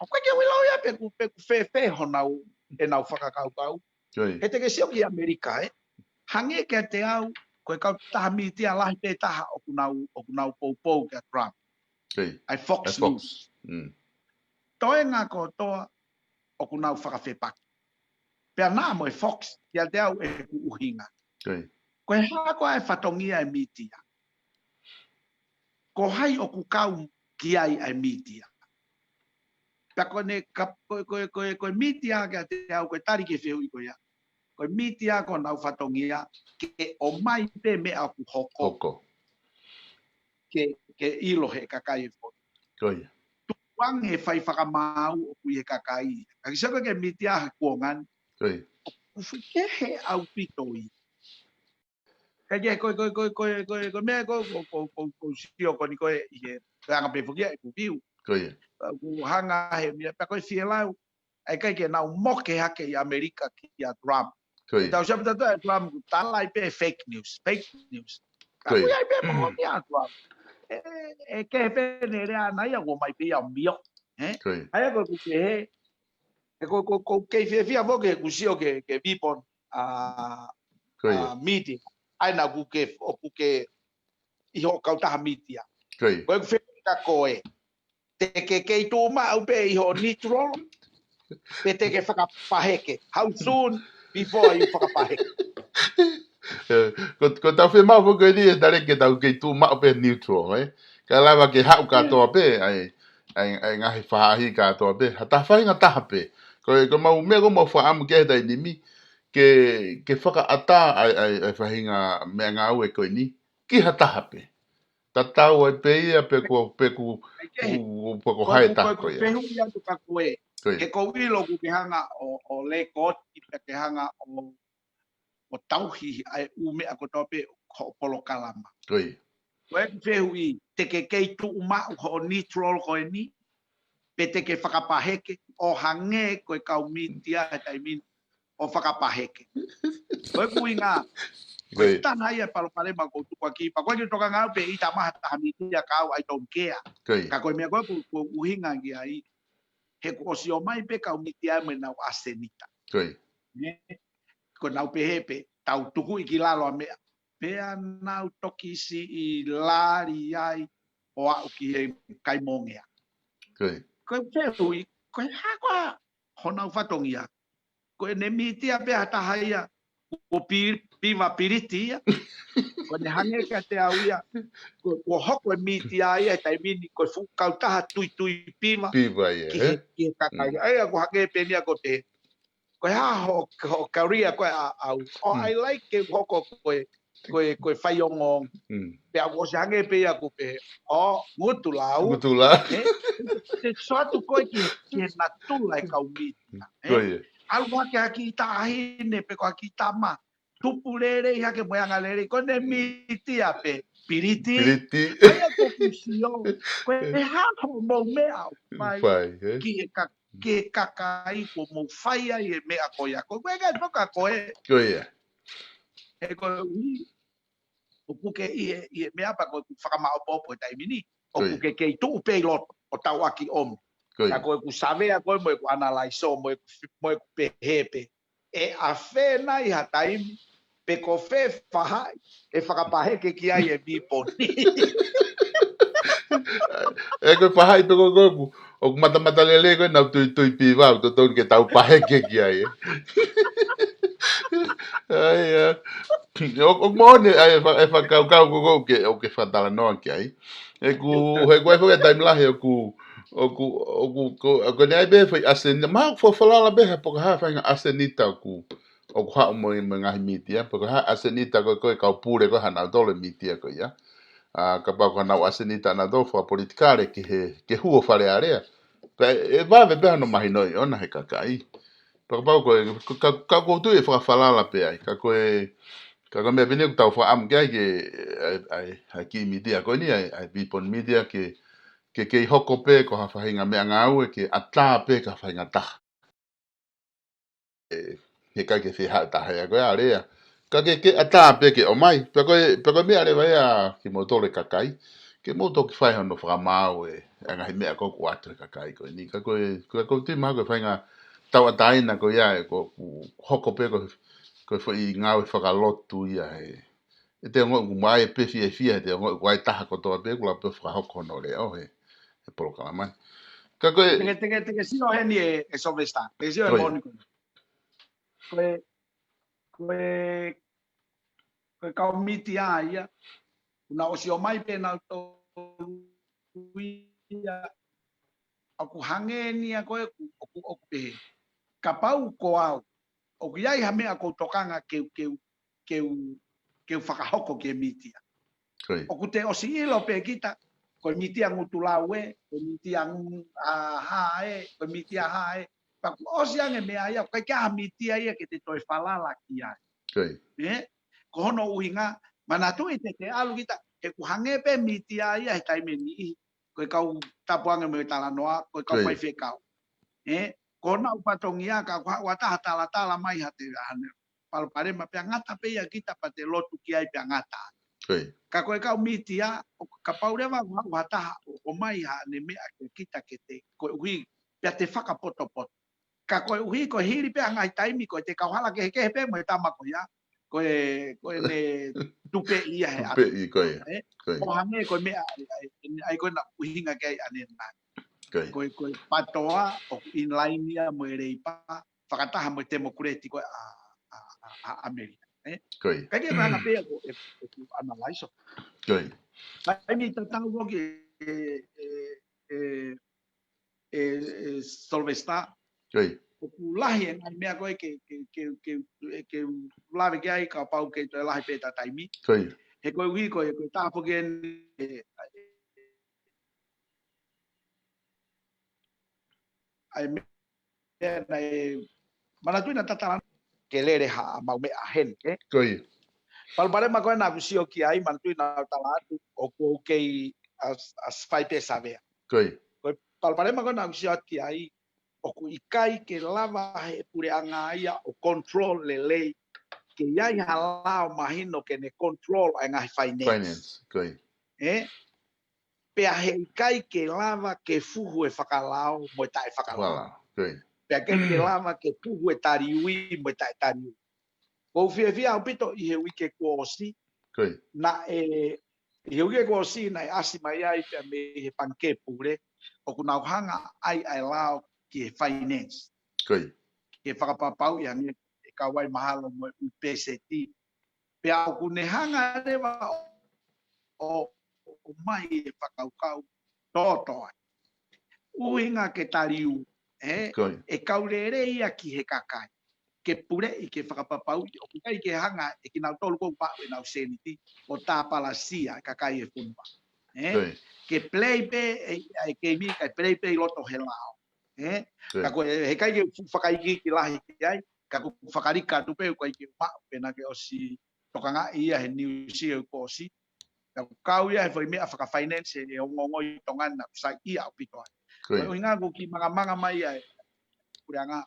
ʻOku ʻikai ke u ʻilo ia pe ʻoku, pe ʻoku fēfē honau, ʻenau fakakaukau. Ko ia. He te ke sio ki ʻAmelika, ē. Hangē kiate au, ko e kautaha mītia lahi pē taha ʻoku nau, ʻoku nau poupou kia Trump. Ko ia. ʻA e Fox ʻA e Fox. News. Mm. Toenga kotoa ʻoku nau fakafepaki. Pea naʻa mo e Fox, kiate au ʻeku ʻuhinga. Ko ia. Ko e hā koā e fatongia e mītia? Ko hai ʻoku kau ki ai ʻa e mītia? Pea ko ʻene ka, ko, ko, ko, ko e mītia kiate au, ko e tali ki he fehuʻi ko ia. Ko e mītia ko honau fatongia, ke ʻomai pē meʻa ʻoku hoko. Hoko. Ke, ke ʻilo he kakai e foʻi. Ko ia. Tukuange fai fakamaau ʻoku ʻi he kakai. Ka ke sio ko ē ki he mītia he kuonga ni. Ko ia. ʻOku fuʻu kehe ʻaupito ia. Ka ke ko, ko, ko, ko, ko, ko e meʻa ko, ko, ko, ko, ko sio ko eni ko ē ʻi he, ko e anga pē foki ia ʻeku view. Ko ia. ʻOku hanga he meʻa, pea ko e fielau, ʻa e ʻikai ke nau moke hake ʻi ʻAmelika kia Trump. Ko ia. Tau sio pē tautolu ʻa Trump, ʻoku tala ai pē fake news, fake news. Ka Ko ia. ʻoku ʻi ai pē moʻoni ʻa Trump. ʻE, ʻe kehe pē ʻene lea ʻana ia, ʻoku ʻomai pē ia ʻo mio. Ē? Ko ia. ʻA ia ko ʻeku kehe, ʻe ko, ko, ko kei fiefia foki ʻeku sio ki he, ki he weapon, ʻa, Ko ia. ʻa, mītia. ʻA ia naʻa ku ke, ʻoku ke ʻi hoʻo kautaha mītia. Ko ia. Ko ʻeku fehuʻi kia koe. Te ke kei tuʻu maʻu pē ʻi hoʻo neutral, pe te ke fakapaheke? How soon before you fakapaheke? Ē, ko, ko ʻetau fiemaʻu foki ko eni ʻe Taleki ke tau kei tuʻu maʻu pē neutral, ē? Kae lava ke haʻu Mm. kātoa pē, ʻa e, ʻa e, ʻa e ngaahi faʻahi kātoa pē. Ha taha faʻahinga taha pē. Ko e, ko ʻemau meʻa ko ʻemau fakaʻamu ki he taimi ni, ke, ke fakaʻatā ʻa e, ʻa e, ʻa e faʻahinga meʻangāue ko eni ki ha taha pē. Tatau ai pē ia pe ko, pe ko, ʻIkai. pe ko, pe ko Ko hai ʻeku, ko taha ʻeku ko ia. fehuʻi atu kia koe. Ko ia. He ʻoku ou ʻilo ʻoku ke hanga ʻo, ʻo lēkooti, pe ke hanga ʻo, ʻo tauhi ʻa e ʻū meʻa kotoa pē hoʻo polokalama. Ko ia. Ko ʻeku fehuʻi, te ke kei tuʻu maʻu hoʻo neutral ko eni, pe te ke fakapaheke, ʻo hangē ko e kau mītia he taimi ni ʻo fakapaheke. Ko ʻeku ʻuhinga, ko e Ko ia. taha ia e palopalema ʻoku ou tukuakiʻi, pea ʻoku ʻikai ke u tokanga au pe ʻita mai ha taha mītia ka au, I don't care. Ko ia. Ka ko e meʻa ko ē ʻoku, ʻoku ou ʻuhinga ki ai, he kuo ʻosi ʻomai pē kau mītia mo ʻenau ʻasenita. Ko ia. Nē? Ko ʻenau pehē pē, tau tukuʻi ki lalo ʻa meʻa. Pea nau toki siʻi lali ai ʻo aʻu ki he kaimongea. Ko ia. ko e fehuʻi, ko e hā koā honau fatongia? Ko ʻene mītia pē ha taha ia, ko Pi-, Piva Piliti ia. Ko ʻene hangē kiate au ia, ko, ko hoko e mītia ia he taimi ni, ko e fuʻu kautaha tuitui Piva Piva ia, ki he, he? Ki he kakai. Mm. ʻA ia ko hangē pē nia ko te, ko e hā ho, ho career ko ē ʻaʻau. ʻO Mm. I like ke hoko ko e, ko e, ko e faiongoongo. Mm. Pea ʻoku ʻosi hangē pē ia ʻoku pehē, ʻo, ngutu lau. Ngutu lau. Ē? Te sio atu koe ki, ki he natula e kau mītia, ē? Ko ia. ʻAlu hake ha kiʻi taʻahine pe ko ha kiʻi tama. Tupu lelei hake mo e anga lelei. Ko ʻene mītia pē, Piliti. Piliti. ʻA ia ko ʻeku sio. Ko e hā hoʻomou meʻa ʻoku fai Fai, ē? ki he ka-, ki he kakai kuo mou fai ai e meʻa ko ia. Ko e kai poka ko ē. Ko ia. He koeʻuhi, ʻoku ke ʻi he, ʻi he meʻa pea ko ʻeku fakamaopoopo he taimi ni. ʻOku Ko ia. ke kei tuʻu pē ʻi loto ʻo tauʻaki ʻomi. Ko ia. Ka ko ʻeku savea ko ē mo ʻeku ʻanalaiso mo ʻeku, mo ʻeku pehē pē. ʻE ʻafē nai ha taimi, pe ko fē fahaʻi, ʻe fakapaheke ki ai e miponi. ʻE ko e fahaʻi pē ko ē ʻoku, ʻoku matamata lelei ko ē ʻenau tuitui Piva, ʻoku totonu ke tau paheke ki ai, ē. ʻA ia. ʻO, ʻoku moʻoni, ʻa e fa-, e fakakaukau ko ē ʻoku ke, ʻoku ke fakatalanoa ki ai. ʻE ku, he ko e fo ke taimi lahi ʻoku, ʻoku, ʻoku, ko, ko ʻene ʻai pē foʻi ʻasenita, mahalo ʻoku falala pē ha, pe ko e hā e faʻahinga ʻasenita ʻoku, ʻoku haʻu mo e, mo e ngaahi mītia, pe ko e hā e ʻasenita ko ē, ko e kau pule ko ē ʻa nautolu e mītia ko ia. ʻA, kapau ko ʻenau ʻasenita ʻanautolu fakapolitikale ki he, ki he huo Fale Alea. Pea ʻe vave pē hano mahinoʻi ʻona he kakai. Pea kapau ko e, ka, ka, ka ʻoku ou tui ʻe fakafalala pē ai. Ka ko e, ka ko e meʻa pē eni ʻoku tau fakaʻamu ki ai ke, ʻa e, ʻa e, ʻa e kiʻi mītia ko eni, ʻa e, ʻa e Vipon Media ke, ke kei hoko pē ko ha faʻahinga meʻangāue ke ʻatā pē ki ha faʻahinga taha. ʻE, he ʻikai ke fie haʻu taha ia ko e alea. Ka ke, ke ʻatā pē ke ʻomai. Pea ko e, pea ko e meʻa leva ia kimoutolu e kakai. Ke mou toki fai hono fakamaau e, e ngaahi meʻa ko ē ʻoku ʻoatu he kakai ko eni. Ka ko e, ko e, ʻoku ou tui mahalo ko e faʻahinga tauʻatāina ko ia ē, ko, ʻoku hoko pē ko, ko e foʻi ngāue fakalotu ia he. ʻE te ongoʻi ʻoku ʻomai pē fiefia, ʻe te ongoʻi ʻoku ʻi ai e taha kotoa pē, ʻoku lava pē ʻo fakahoko hono leʻo he, he polokalama ni. Ka ko e Te ke, te ke, te ke sio heni ē, ē Sylvester. Te ke sio ē Ko ia. Moʻoni ko ē. Ko e, ko e, ko e kau mītia ia. Kuo nau ʻosi ʻomai pē nautolu ia. ʻOku hangē ni ia ko ē ʻoku, ʻoku, ʻoku pehē. Kapau ko au, ʻoku ʻi ai ha meʻa ʻoku ou tokanga ke u, ke u, ke u, ke u fakahoko ki he mītia. Ko ia. ʻOku te ʻosi ʻilo pē kita, ko e mītia ngutu lau ē, ko e mītia ngu-, ʻa, hā ē, ko e mītia hā ē. Pea kuo ʻosi ange meʻa ia, ʻoku ʻikai ke ʻi ai ha mītia ia ke te toe falala ki ai. Ko ia. Ē? Ko hono ʻuhinga, manatuʻi te te ʻalu kita, he ʻoku hangē pē mītia ia he taimi ʻe niʻihi. Ko e kau tapu ange mo e talanoa, ko e kau Ko ia. faifekau. Ē? Ko honau fatongia ka ʻoku haʻu ha taha talatala mai ha te hane palopalema pea ngata pē ia kita pea te lotu ki ai pea ngata. Ko ia. Ka ko e kau mītia, ʻo kapau leva ʻoku haʻu ha taha ʻo, ʻomai haʻane meʻa ke kita ke te, koeʻuhi, pea te fakapotopoto. Ka koeʻuhi, ko e hili pē ʻa e ngaahi taimi, ko e te kauhala kehekehe pē mo e tama ko ia, ko e, ko ʻene tupeʻi ia he Tupeʻi, ko ia. Ē? Ko ia. ʻO hangē ko e meʻa, ʻa e, ʻa e, ʻa e ko ena ʻuhinga ki ai ʻanenai. Ko ia. Ko e, ko e PATOA, ʻoku in line ia mo e Leipa, fakataha mo e Temokuleti ko ē ʻa, ʻa, ʻa, ʻa ʻAmelika, ē? Ko ia. Ka ke mana pē ko e, e, e analyze. Ko ia. Ka ʻi he taimi tatau foki ē, ē, ē, ē, ē, Sylvester. Ko ia. ʻOku lahi e ngaahi meʻa ko ē ke, ke, ke, ke, ke lave ki ai kapau ke toe lahi pē ʻeta taimi. Ko ia. He koeʻuhi ko e, ko e taha foki eni, ē, ʻa e meʻa naʻe, manatuʻi naʻa ta talanoa ke lele haʻamau meʻa heni, ē? Ko ia. Palopalema ko ē naʻa ku sio ki ai, manatuʻi naʻa ku tala atu, ʻoku ou kei ʻas-, ʻasi fai pē savea. Ko ia. Ko e palopalema ko ē naʻa ku sio atu ki ai, ʻoku ʻikai ke lava he puleʻanga ia ʻo control lelei, ke ʻi ai ha lao mahino ke ne control ʻa e ngaahi finance. Finance, ko ia. Ē? Pea he ʻikai ke lava ke fuhu e fakalao mo e taʻefakalao. Fakalao, ko ia. Pea ʻikai ke lava ke fuhu e taliui mo e taʻetaliui. ʻOku ou fiefia ʻaupito ʻi he uike kuo ʻosi. Ko ia. Naʻe, ʻI he uike kuo ʻosi naʻe ʻasi mai ai pea mei he pangikē pule, ʻoku nau hanga ai ʻa e lao ki he finance. Ko ia. Ke fakapapauʻi ange e kau ai mahalo mo e ʻū peseti. Pea ʻoku ne hanga leva ʻo, ʻo, ʻo mai e fakakaukau tōtō ai. ʻUhinga ke taliu, ē, Ko ia. e kau lelei ia ki he kakai. Ke puleʻi, ke fakapapauʻi, ʻoku ʻikai ke hanga ʻe kinautolu ʻoku maʻu ʻenau sēniti, ʻo tāpalasia e kakai e fonua. Ē? Ko ia. Ke play pē, e, e keimi, kae play pē ʻi loto he lao. Ē? Ko ia. Ka ko e, heʻikai ke fu-, fakaikiiki lahi ki ai, ka ʻoku fakalika atu pē, ʻoku ʻikai ke maʻu, pea naʻa ke ʻosi tokangaʻi ia he niusi ʻo e kuo ʻosi. Ka ʻoku kau ia he foʻi meʻa fakafinance he ongoongo ʻi Tonga ni naʻa ku saiʻia ʻaupito ai. Ko ia. ʻUhinga ʻoku kiʻi mangamanga mai ai, puleʻanga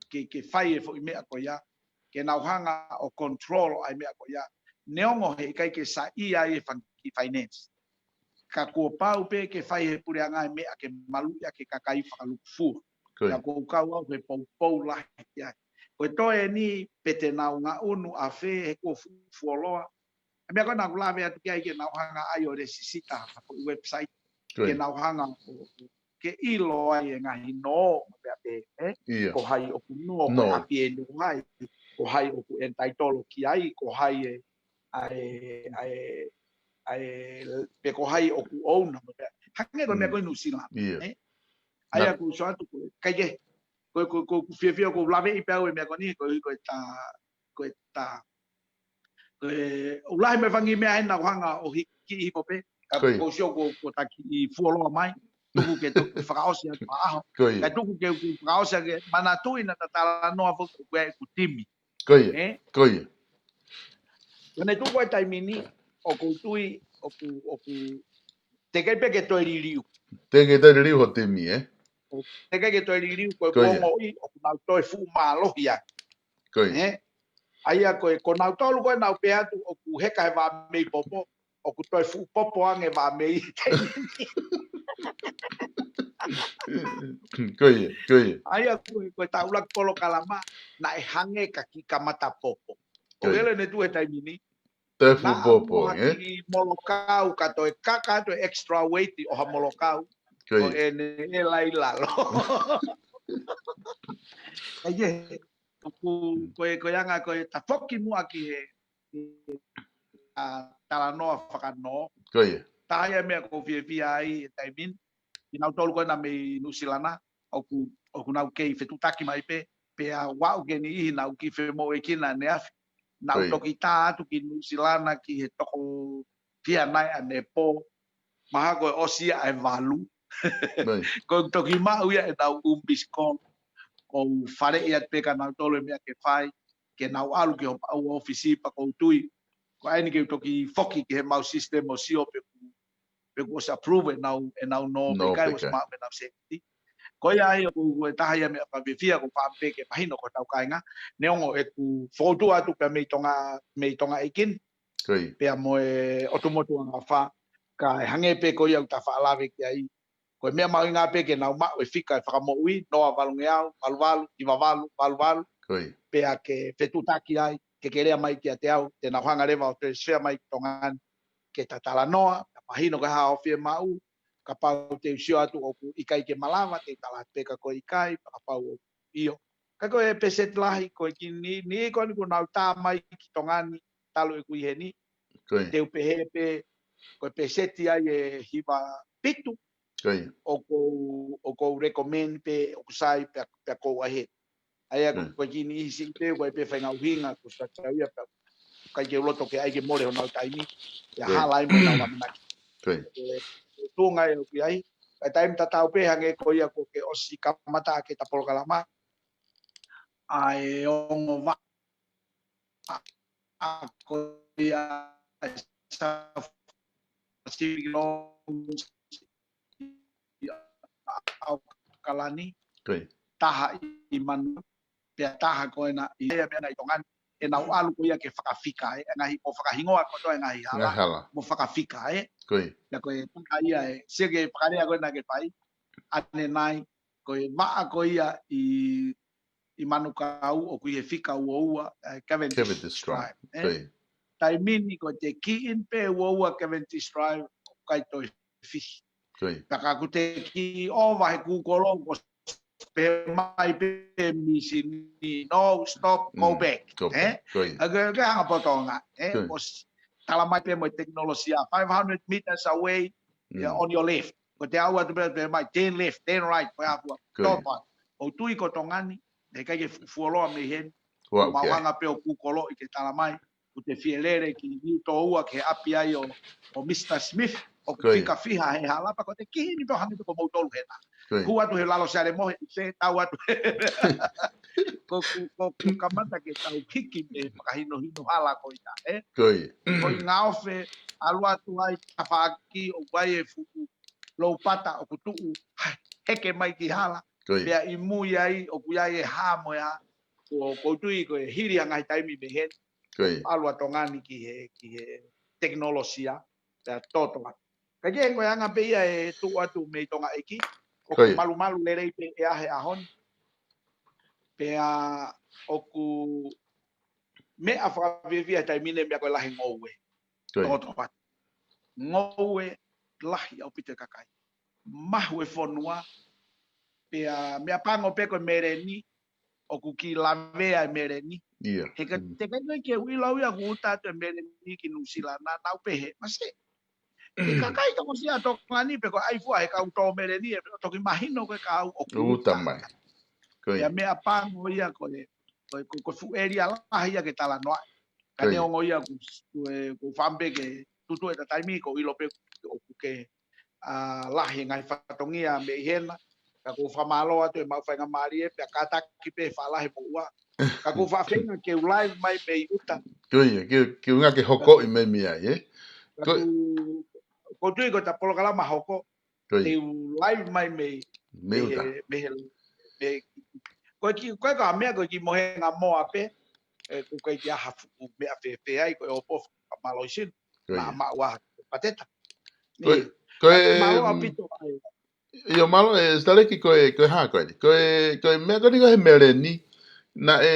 ke, ke fai e foʻi meʻa ko ia, ke nau hanga ʻo control ai meʻa ko ia. Neongo heʻikai ke saiʻia ai e fanga kiʻi finance. Ka kuo pau pē ke fai he puleʻanga e meʻa ke maluʻi ʻaki e kakai fakalūkufua. Ko ia. Ka ʻoku ou kau au he poupou lahi ki ai. Ko e toe ni pe te nau ngaʻunu ʻafē he kuo fu-, fuoloa. E meʻa ko ē naʻa ku lave atu ki ai ke nau hanga ai ʻo lēsisita ha foʻi website. Ko Ke ia. nau hanga ʻo, ke ʻilo ai e ngaahi nō, mo e meʻa pē, ē? Ia. Ko hai ʻoku nō, ko Nō. e ʻapi ʻe nō hai, ko hai ʻoku entitle ki ai, ko hai e, ʻa e, ʻa e, ʻa e, pe ko hai ʻoku owner, mo e meʻa. Hangē ko e meʻa Mm. ko ē Nuʻusila. Ia. Ē? ʻA ia Na- ʻoku ou sio atu ko e, ʻikai ke, ko e, ko e, ko e, ʻoku fiefia ʻoku ou laveʻi pē au e meʻa ko eni, ko e, ko e tā, ko e tā. Ko e, ʻoku lahi mo e fanga kiʻi meʻa ʻe naʻa ku hanga ʻo hiki hifo pē, ka Ko ia. ʻoku ou sio ko, ko e taki ʻi fuoloa mai, tuku ke, tuku ke fakaʻosi atu ʻa ʻaho. Ko ia. Ka tuku ke, ke fakaʻosi ake, manatuʻi naʻa ta talanoa foki ko e ʻeku timi. Ko ia. Ē? Ko ia. Ka ne tuku e taimi ni, ʻoku ou tui, ʻoku, ʻoku, teʻeki pē ke toe liliu. Teʻeki toe liliu ho timi, ē? Teʻeki ke toe liliu, ko e Ko ia. ongoʻi, ʻoku nau toe fuʻu mālohi ai. Ko ia. Ē? ʻA ia ko e, ko nautolu ko ē naʻa ku pehē atu, ʻoku heka he vā mei popo, ʻoku toe fuʻu popo ange vā mei. Ko ia, ko ia. ʻA ia ko e, ko e taulaki polokalama, naʻe hangē ka kiʻi kamata popo. Ko ia. ʻOku ʻi ai e ne tuʻu he taimi ni, Toe fuʻu naʻa popo, mo ha ē? kiʻi molokau, ka toe kaka atu e extra weight ʻo ha molokau, Ko ko ia. ʻene ʻela ʻi lalo. ʻA ia, ko, ko e, ko e anga, ko e tafoki muʻa ki he, ʻa, talanoa fakanō. Ko ia. Taha ia meʻa ʻoku ou fiefia ai e taimi ni. Kinautolu ko ena mei Nuʻusila na, ʻoku, ʻoku nau kei fetuʻutaki mai pē, pea ʻoku ou ke niʻihi naʻa ku kiʻi femoʻuekina ʻaneafi. Naʻa ku Ko ia. toki tā atu ki Nuʻusila na ki he toko fiha nai ʻanepō. Mahalo ko e ʻosi ia ʻa e valu. Ko ia. Ko e toki maʻu ia ʻenau ʻū missed call. ʻOku ou faleʻi atu pē kia nautolu e meʻa ke fai, ke nau ʻalu ki hoʻomau ʻōfisi pea ʻoku ou tui. Ko eni ke u toki foki ki heʻemau system ʻo sio pe ʻoku, pe ʻoku ʻosi approve ʻenau, ʻenau nō pe Nō ʻikai, pe ʻosi ʻikai. maʻu ʻenau sēniti. Ko ia ai ʻoku, ko e taha ia meʻa fakafiefia ʻoku ou fakaʻamu pē ke mahino ki hotau kāinga. Neongo ʻeku fokotuʻu atu pē mei Tonga, mei Tonga ʻEiki ni, Ko ia. pea mo e ʻOtu Motu Anga Fā, ka ʻe hangē pē ko ia ʻoku ta faʻa lave ki ai. Ko e meʻa mahuʻinga pē ke nau maʻu e fika e fakamoʻui, noa valungeau, valu valu, hiva valu, valu valu, Ko ia. pea ke fetuʻutaki ai, ke ke lea mai kiate au, te nau hanga leva ʻo transfer mai ki Tonga ni, ke ta talanoa, ta mahino ko e hā hoʻo fiemaʻu, kapau te u sio atu ʻoku ʻikai ke malava, te u tala atu pē ka ko e ʻikai, kapau ʻoku ʻio. Ka ko e peseti lahi, ko e kiʻi niʻihi ko eni ʻoku nau tā mai ki Tonga ni, talu ʻeku ʻi heni, Ko ia. te u pehē pē, ko e peseti ai ʻe hiva fitu, Ko ia. ʻoku ou, ʻoku ou recommend pē, ʻoku sai pē, pea go ahead. ʻA ia ko, Mm. ko e kiʻi niʻihi siʻi pē, ko e pē faʻahinga ʻuhinga, ko sa tau ia pē, ʻikai ke u loto ke ʻai ke mole honau taimi, ia Ko ia. hala ai mo ʻenau ʻamanaki. Ko ia. E, e tuʻunga ʻoku ʻi ai, e taimi tatau pē hangē ko ia ʻoku ke ʻosi kamata ʻaki ʻeta polokalama, ʻa e ongo vaʻa ko ia ʻa e South Pacific Loans ʻi ʻAokalani, Ko ia. taha ʻi Manu, pea taha ko ena ʻi he meʻa ʻi Tonga ni, ʻenau ʻalu ko ia ke fakafika, ē, ngaahi, mo fakahingoa kotoa e ngaahi hala, Ngaahi hala. mo fakafika, ē. Ko ia. Ia ko e taha ia, ē, sio ki he fakalea ko ena ke fai, ʻanenai, ko e vaʻa ko ia ʻi, ʻi Manukau ʻoku ʻi he fika ua ua, ē, Cavendish Cavendish Drive. Drive, ē. Ko ia. taimi ni ko e te key in pē ua ua Cavendish Drive, ʻoku ʻikai toe fihi. Pea ka ʻoku te key over he Google, ʻoku pehē mai pē mīsini, no, stop, go back. Ē? ʻA ke, ke hanga poto ngā, ē? ʻOsi tala mai pē mo e tekinolosia, five hundred meters away, yeah, on your left. Ko te ʻalu atu pē, pehē mai, turn left, turn right, ko e ʻalu atu. Tō pai. ʻOku ou tui ko Tonga ni, heʻikai ke fu-, fuoloa mei heni. Mau hanga pē ʻo Google ʻi ke tala mai. ʻOku te fie lele ki Niutōua ki he ʻapi ai ʻo, ʻo Mister Smith, ʻoku fika fiha he hala pea ko te key in pē ʻo hangē ko moutolu hena. Hū atu he lalo Siale Mohe, ʻi se tau atu. Ko ʻoku, ko ʻoku kamata ke tau hiki mei he fakahinohino hala ko ia, ē? Ko e ngaofe, ʻalu atu ai tafaʻaki ʻoku ʻi ai e fuʻu lou pata ʻoku tuʻu, heke mai ki hala. Pea ʻi mui ai, ʻoku ʻi ai e hā mo e hā. Ko, ʻoku ou tui ko e hili ʻa e ngaahi taimi mei heni. ʻAlu ʻa Tonga ni ki he, ki he tekinolosia, pea tō Tonga. Ka ke ko e anga pē ia e tuʻu atu mei Tonga ʻEiki, ʻoku malumalu lelei pē ʻa e ʻaho ni. Pea ʻoku meʻa fakafiefia he taimi ni meʻa ko e lahi ngoue. Tō Tonga. Ngoue lahi ʻaupito e kakai. Mahu e fonua, pea meʻapango pē ko e meleni, ʻoku kiʻi lavea e meleni. He ka te kai koe ke u ʻilo au ia ʻoku uta atu e meleni ki Nuʻusila, naʻa nau pehē, masiʻi. ʻE kakai toko sia Tonga ni pe ko ai fua he kau tō meleni, ʻe toki mahino ko e kau ʻoku uta mai. Pea meʻapango ia ko e, ko e, ko e, ko e fuʻu ʻēlia lahi ia ke talanoa. Ka neongo ia ʻoku, ʻoku, ʻoku ou fakaʻamu pē ke tutu e taimi ʻoku ou ʻilo pē ʻoku ke ʻa, lahi e ngaahi fatongia mei hena. Ka ʻoku ou fakamālō atu e maʻu faingamālie, pea kātaki pē faʻa lahi mo ua. Ka ʻoku ou faʻa feinga ke u live mai mei ʻuta. Ko ia, ke, ke u ngā ke hokoʻi mai mei ai, ē? Ka ʻoku, ʻoku ou tui ko e ta polokalama hoko, ke u live mai mei, mei ʻuta. Mei he, mei he, ko e ki, ko e ka meʻa ko e ki mohenga moa pē, ē, ʻoku ʻikai ke ʻi ai ha fuʻu meʻa fēfē ai, ko e ʻopo fakamālō ʻi sinu. Ko ia. Naʻa maʻu ʻa Pateta. Ko e, ko e, mālō ʻaupito ai. ʻIo, mālō, ē, Sitaleki, ko e, ko e hā ko eni. Ko e, ko e meʻa ko eni ko e meleni. Naʻe,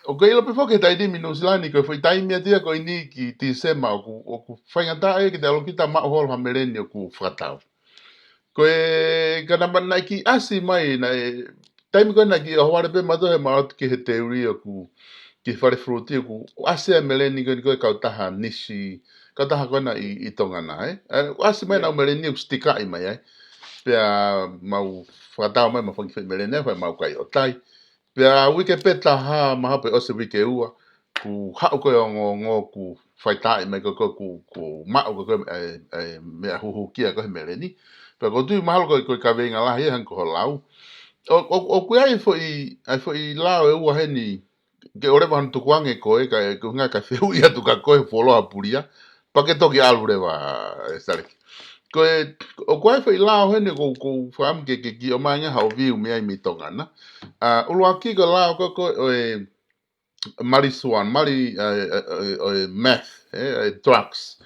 ʻoku ke ʻilo pē foki he taimi ni Nuʻusila ni, ko e foʻi taimi atu ia ko eni ki Tīsema ʻoku, ʻoku faingataʻa ia ke te ʻalu kita maʻu holo ha meleni ʻoku fakatau. Ko e, ka naʻa ma-, naʻe kiʻi ʻasi mai, naʻe, taimi ko ē naʻe kiʻi ʻohovale pē mātou he maʻu atu ki he teuli ʻoku, ki he fale fuluti ʻoku, ʻoku ʻasi e meleni ko eni ko e kautaha nisi, kautaha ko ena ʻi, ʻi Tonga na, ē? Ē, ʻoku ʻasi mai nau meleni ʻoku sitikaʻi mai ai. Pea mau fakatau mai, mau fanga foʻi meleni, fai mau kai ʻo tai. Pea uike pē taha, mahalo pē ʻosi uike ua, kuo haʻu ko e ongoongo kuo faitaaʻi mai ko e, ko e, kuo, kuo maʻu ko e, ko e, ē, ē, meʻa huhukia ko e meleni. Pea ʻoku ou tui mahalo ko e, ko e kaveinga lahi ē hangē ko hoʻo lau. ʻO, ʻo, ʻoku ʻi ai e foʻi, ʻa e foʻi lao ʻe ua heni, ke ʻoleva hano tukuange ko e, ka, ko e ʻuhinga ka fehuʻi atu kia koe fuoloa pulia, pea ke toki ʻalu leva, ē, Sitaleki. Ko e, ʻoku ʻi ai e foʻi lao heni ʻoku, ʻoku ou fakaʻamu ke, ke kiʻi ʻomai ange haʻo view mei ai mei Tonga na. ʻA, ʻuluaki ko e lao ko e, ko e, ʻo e, marijuana, mari, ē, ē, ē, ē, meth, ē, ē, drugs.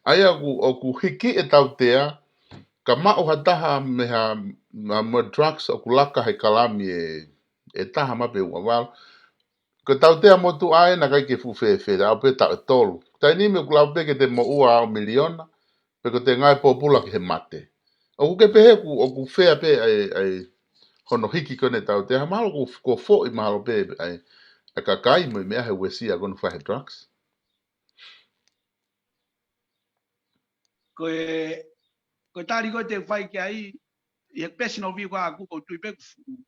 ʻA ia ʻoku, ʻoku hiki e tautea, ka maʻu ha taha mei ha, ma, mo e drugs ʻoku laka he kalami ʻe, ʻe taha maʻu pē ua valu. Ko e tautea motuʻa ē naʻe ʻikai ke fuʻu fēfē, ʻalu pē taʻu ʻe tolu. Taimi ni ʻoku lau pē ke te moʻua ʻaho miliona, pe ko te ngāue pōpula ki he mate. ʻOku ke pehē ʻoku, ʻoku fea pē ai, ai, hono hiki ko eni e tautea, mahalo ʻoku, ʻoku foʻi mahalo pē ai, ʻa e kakai mo e meʻa he uesia ko eni fai he drugs. Ko e, ko e tali ko ē te u fai ki ai, ʻi he personal view ko ʻaku ʻoku ou tui pē ʻoku fuʻu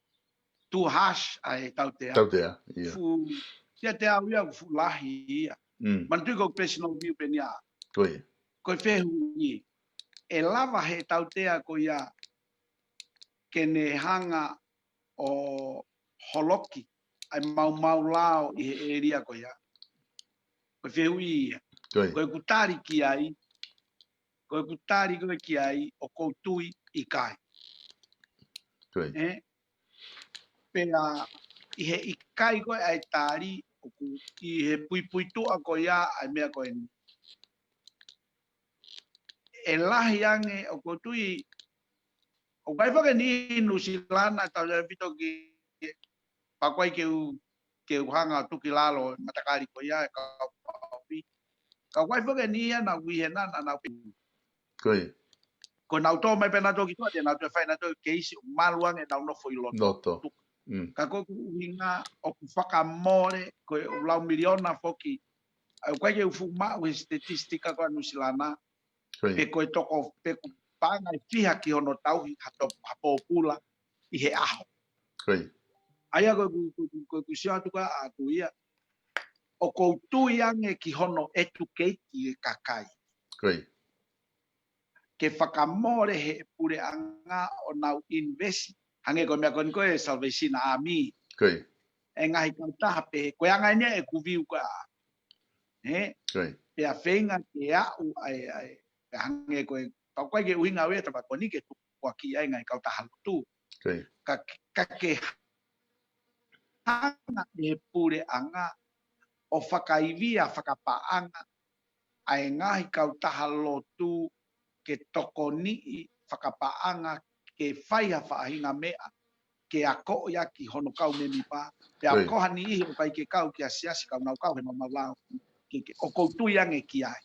too harsh ʻa e tautea. Tautea, ʻio. Fuʻu, ʻiate au ia ʻoku fuʻu lahi ia. Mm. Manatuʻi ko e personal view pē eni ia. Ko ia. Ko e fehuʻi, ʻe lava he tautea ko ia ke ne hanga ʻo holoki ʻa e maumau lao ʻi he ʻēlia ko ia. Ko e fehuʻi ia. Ko ia. Ko ʻeku tali ki ai, ko ʻeku tali ko ē ki ai ʻoku ou tui ʻikai. Ko ia. Ē? Pea ʻi he ʻikai ko ē ʻa e tali ʻoku ʻi he puipuituʻa ko ia ʻa e meʻa ko eni. ʻE lahi ange ʻoku ou tui, ʻoku ʻi ai foki eni ʻi Nuʻusila na tau ia pito ki, pea ʻoku ʻikai ke u, ke u hanga ʻo tuki lalo matakali ko ia e kau Ka ʻoku ʻi ai foki e niʻihi ia naʻa nau ui he nana nau pe. Ko ia. Ko ʻenau tō mai pē nautolu ki tuʻa, te nau toe fai nautolu e keisi ʻo malu ange ʻenau nofo ʻi loto. Loto. Mm. Ka ko ʻeku ʻuhinga ʻoku fakamole, ko e ʻū lau miliona foki. ʻA ia ʻoku ʻikai ke u fuʻu maʻu he statistika ko ē ʻa Nuʻusila na. Ko ia. Pe ko e toko, pe ko e paʻanga ʻe fiha ki hono tauhi ha to-, ha pōpula ʻi he ʻaho. Ko ia. ʻA ia ko ʻeku, ko ʻeku, ko ʻeku sio atu ka ʻaku ia. ʻOku ou tui ange ki hono educate e kakai. Ko ia. Ke fakamole he puleʻanga ʻo nau invest. Hangē ko e meʻa ko eni ko e Salvation Army. Ko ia. E ngaahi kautaha pehē, ko e anga eni ʻeku view ka. He? Ko ia. Pea feinga ke aʻu ai, ai. Pea hangē ko e, pau ko ē ke ʻuhinga ʻe he tama ko eni ke tukuakiʻi ai ngaahi kautaha lotu. Ko ia. Ka, ka ke hanga ʻe he puleʻanga ʻo fakaivia, fakapaʻanga, ʻa e ngaahi kautaha lotu ke tokoniʻi fakapaʻanga ke fai ha faʻahinga meʻa, ke akoʻi ʻaki hono kau mēmipa, pea Ko ia. ko ha niʻihi ʻoku ʻikai ke kau ki ha siasi ka nau kau he maumau lao, ke, ke, ʻoku ou tui ange ki ai.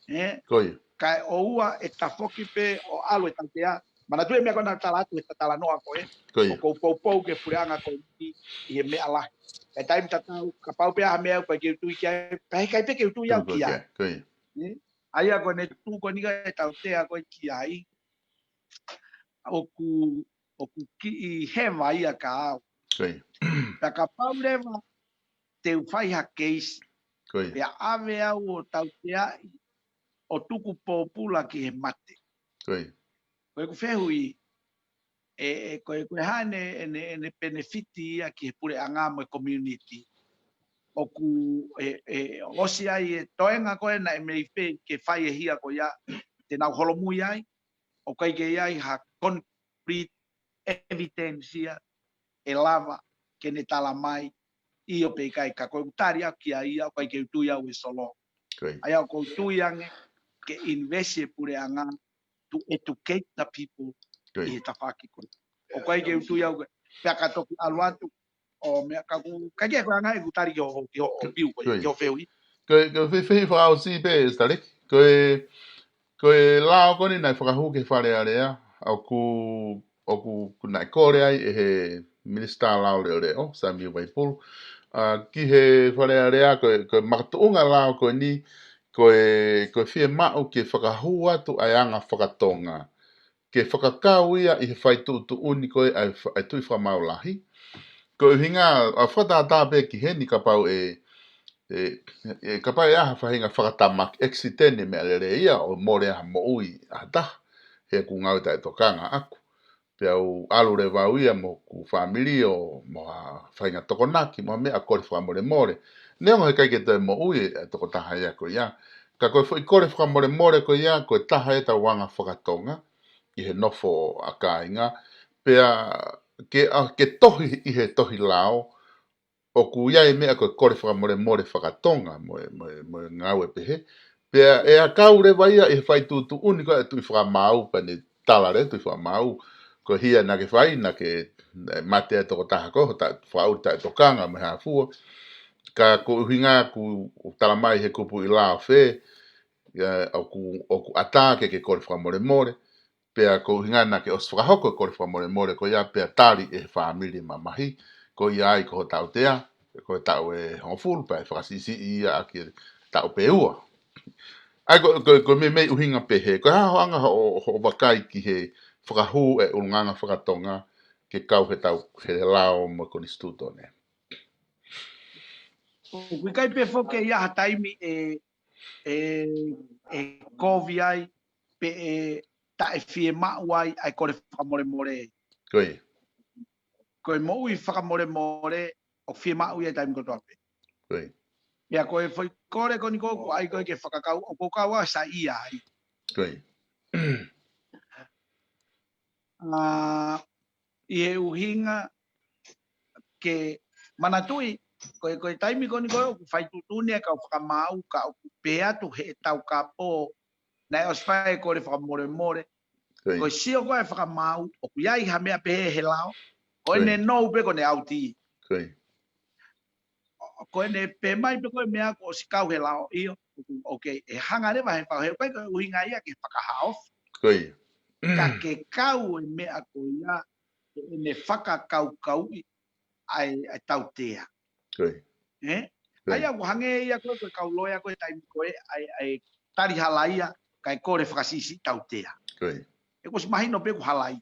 Ē? Ko ia. Kae ʻoua ʻe tafoki pē ʻo ʻalu e tautea. Manatuʻi e meʻa ko ē naʻa tala atu he talanoa ko ē. Ko ia. ʻOku ou poupou ki he puleʻanga ko eni ʻi he meʻa lahi. He taimi tatau, kapau pē ʻa ha meʻa ʻoku ʻikai ke u tui ki ai, pea heʻikai pē ke u tui au ki ai. Ko ia. Ē? ʻA ia ko ʻene tuʻu ko eni ka e tautea ko ē ki ai. ʻOku, ʻoku kiʻi heva ia ka au. Ko ia. Pea kapau leva te u fai ha keisi. Ko ia. Pea ʻave au ʻo tauteaʻi ʻo tuku pōpula ki he mate. Ko ia. Ko ʻeku fehuʻi, ʻe, ʻe, ko e, ko e hā ʻene, ʻene, ʻene penefiti ia ki he puleʻanga mo e community. ʻOku, ʻe, ʻe, ʻosi ai e toenga ko ē naʻe mei fē ke fai e hia ko ia, te nau holomui ai, ʻoku ʻikai ke ʻi ai ha concrete evidence ia, ʻe lava ke ne tala mai, ʻio pe ʻikai ka ko ʻeku tali ʻaku ki ai ia, ʻoku ʻikai ke u tui au e solo. Ko ia. ʻA ia ʻoku ou tui ange ke invest e puleʻanga to educate the people Ko ia. ʻi he tafaʻaki ko ē. ʻOku ʻikai ke u tui au ke, pea ka toki ʻalu atu, ʻo meʻa ka ku, ka ke ko anga ʻeku tali ki hoʻo, ki hoʻo view ko ē, Ko ia. ki hoʻo fehuʻi. Ko e, ko e fehuʻi fakaʻosi pē, Sitaleki. Ko e, ko e lao ko eni naʻe fakahū ki he Fale Alea, ʻoku, ʻoku naʻe kole ai ʻe he Minisitā Lao Leʻoleʻo, Samiu Vaipulu. ʻA, ki he Fale Alea, ko e, ko e makatuʻunga lao ko eni, ko e, ko e fiemaʻu ke fakahū atu ʻa e anga fakatonga. Ke fakakau ia ʻi he fai tuʻutuʻuni ko ē ʻa e fa-, ʻa e Tuʻi Fakamaau Lahi. Ko e ʻuhinga, ʻa fakatātā pē ki heni kapau ʻe, ʻe, ʻe kapau ʻe ʻi ai ha faʻahinga fakatamaki accident ʻi he meʻalele ia ʻo mole ai ha moʻui ʻa ha taha. He ʻoku ngāue taʻetokanga ʻaku. Pea u ʻalu leva au ia mo hoku fāmili ʻo mo ha faʻahinga tokonaki, mo ha meʻa kole fakamolemole. Neongo heʻikai ke toe moʻui e tokotaha ia ko ia. Ka ko e foʻi kole fakamolemole ko ia, ko e taha ia ʻetau anga fakatonga ʻi he nofo ʻa kāinga, pea ke, ʻa, ke tohi ʻi he tohi lao, ʻoku ʻi ai e meʻa ko e kole fakamolemole fakatonga mo e, mo e, mo e ngāue pehē. Pea ʻe ʻakau leva ia ʻi he fai tuʻutuʻuni ko ē ʻa e Tuʻi Fakamaau pea ne tala leva e Tuʻi Fakamaau. Ko e hia naʻa ke fai, naʻa ke, naʻe mate ai e tokotaha ko ē, ho ta-, fakaʻuli taʻetokanga mo e hā fua. Ka ko e ʻuhinga ʻoku tala mai he kupuʻi lao fē, ia, ʻoku, ʻoku ʻatā ke ke kole fakamolemole, pea ko e ʻuhinga naʻa ke ʻosi fakahoko e kole fakamolemole ko ia pea tali ʻe he fāmili mamahi, ko ia ai ko ho tautea, ko e taʻu ʻe hongofulu pea ʻe fakasiʻisiʻi ia ʻaki e taʻu pē ua. ʻA ia ko, ko, ko e meimei ʻuhinga pehē, ko e hā hoʻo anga hoʻo, hoʻo vakai ki he fakahū e ʻulungaanga fakatonga ke kau he tau, he lao mo e konisitūtone. ʻOku ʻikai pē foki ia ha taimi ʻe, ʻe, ʻe kovi ai, pe ʻe taʻe fiemaʻu ai, ʻa e kole fakamolemole. Ko ia. Ko e moʻui fakamolemole, ʻoku fiemaʻu ia he taimi kotoa pē. Ko ia. Pea ko e foʻi kole ko eni ko ē ʻoku ʻai ko ē ke fakakau, ʻoku ou kau ʻa saiʻia ai. Ko ia. ʻA, ʻi he ʻuhinga ke manatuʻi, ko e, ko e taimi ko eni ko ē ʻoku fai tuʻutuʻuni e kau fakamaau ka ʻoku pehē atu heʻetau kapo, naʻe ʻosi fai e kole fakamolemole. Ko ia. Ko e sio ko ē fakamaau, ʻoku ʻi ai ha meʻa pehē he lao, ko ʻene nou pē ko ʻene ʻauti. Ko ia. Ko ʻene pehē mai pē ko e meʻa kuo ʻosi kau he lao, ʻio. ʻoku, ʻoku, ʻe hanga leva he faka-, he ʻoku ʻikai ko e ʻuhinga ia ke fakahaofi. Ko ia. Ka ke kau e meʻa ko ia, ʻene fakakaukauʻi ʻa e, ʻa e tautea. Ko ia. Ē? Ko ia. ʻA ia ʻoku hangē ia ko e, ko e kau loea ko e taimi ko ē, ʻa e, ʻa e tali hala ia, kae kole fakasiʻisiʻi tautea. Ko ia. ʻE kuo ʻosi mahino pē ʻoku hala ia,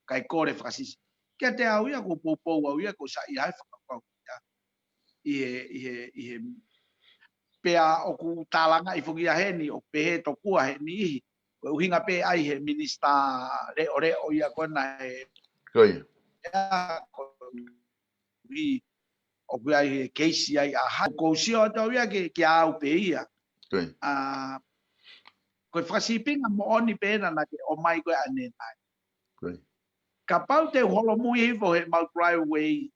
kae kole fakasiʻisiʻi. Kiate au ia, ʻoku ou poupou au ia, ʻoku ou saiʻia he fakakaukau ia. ʻI he, ʻi he, ʻi he, pea ʻoku tālangaʻi foki ia heni, ʻoku pehē tokua he niʻihi, ko e ʻuhinga pē ʻa e minisitā leʻoleʻo ia ko ena he, Ko ia. ia, ko e, ʻoku ʻi ai he keisi ai ʻa ha, ʻoku ou sio atu au ia ke, ke au pē ia. Ko ia. ʻA, ko e fakasīpinga moʻoni pē ena naʻa ke ʻomai ko ē ʻanenai. Ko ia. Kapau te u holomui hifo he mau driveway,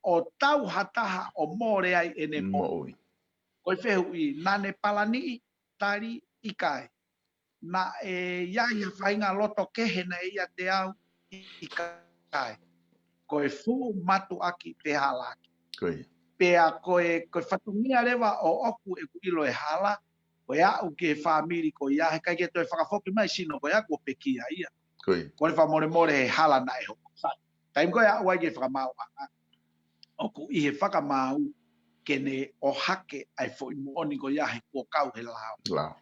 ʻo tau ha taha ʻo mole ai ʻene moʻui. Moʻui. Ko e fehuʻi, naʻa ne palaniʻi, tali, ʻikai. Naʻe ʻi ai ha faʻahinga loto kehe naʻe ʻiate au, ʻikai. Ko e fuʻu mātuʻaki pē hala ʻaki. Ko ia. Pea ko e, ko e fatongia leva ʻoʻoku ʻeku ʻilo e hala, ko e aʻu ki he fāmili ko ia, heʻikai ke toe fakafoki mai sino ko ia kuo pekia ia. Ko ia. Kole fakamolemole he hala naʻe hoko. Sa, taimi ko ē aʻu ai ki he fakamaauʻanga, ʻoku ʻi he fakamaau ke ne ʻohake ʻa e foʻi moʻoni ko ia he kuo kau he lao. Lao.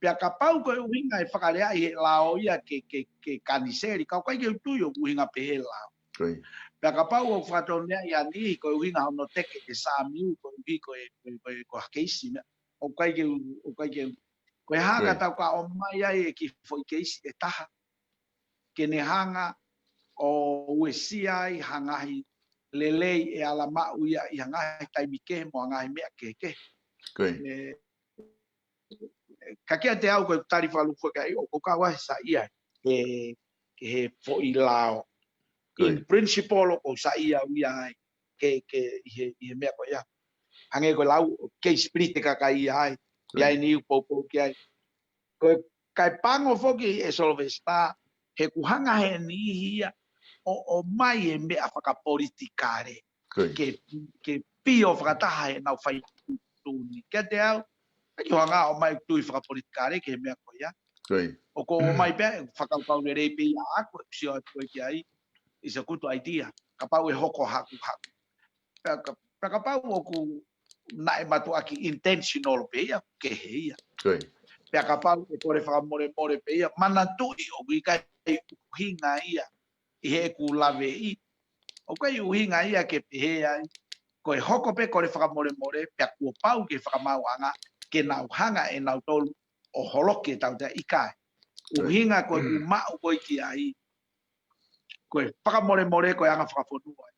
Pea kapau ko e ʻuhinga e fakaleaʻi he lao ia ke, ke, ke kaniseli, ka ʻoku ʻikai ke u tui ʻoku ʻuhinga pehē lao. Ko ia. Pea kapau ʻoku fakatonuleaʻi ha niʻihi ko e ʻuhinga hono teke ʻe Samiu, koeʻuhi ko e, ko e, ko e, ko ha keisi meʻa. ʻOku ʻikai ke u, ʻoku ʻikai ke u, ko e hā ka Ko ia. tau ka ʻomai ai e kiʻi foʻi keisi ʻe taha ke ne hanga ʻo uesia ai ha ngaahi lelei ʻe ala maʻu ia ʻi ha ngaahi taimi kehe mo ha ngaahi meʻa kehekehe. Ko ia. Ē, ka kiate au ko e tali fakalūkufua ki ai, ʻoku ou kau ai he saiʻia he, he foʻi lao. Ko ia. In principle ʻoku ou saiʻia au ia ai ke, ke ʻi he, ʻi he meʻa ko ia. Hangē ko e lau, ke split e kakai ia ai. Ko Ia ia. eni ʻoku poupou ki ai. Ko e, kae pango foki ʻe Sylvester, he ʻoku hanga he niʻihi ia ʻo, ʻomai e meʻa fakapolitikale. Ko ia. Ke, ke pio fakataha heʻenau fai tuʻutuʻuni. Kiate au, ʻikai ke u hanga ʻo ʻomai tui fakapolitikale ki he meʻa ko ia. Ko ia. ʻOku ou ʻomai pē, fakakaukau lelei pē ia ʻaʻaku, ʻeku sio atu ko ē ki ai, it's a good idea. Kapau ʻe hoko hakuhaku. Pea ka-, pea kapau ʻoku naʻe mātuʻaki intentional pē ia, kehe ia. Ko ia. Pea kapau ʻe kole fakamolemole pē ia, manatuʻi ʻoku ʻikai ʻuhinga ia ʻi heʻeku laveʻi. ʻOku ʻikai ʻuhinga ia ke pehē ai, ko e hoko pē kole fakamolemole, pea kuo pau ke fakamaauʻanga, ke nau hanga ʻe nautolu ʻo holoki e tautea, ʻikai. Ko ia. ʻUhinga ko ʻeku maʻu ko ē ki ai, ko e fakamolemole ko e anga fakafonua.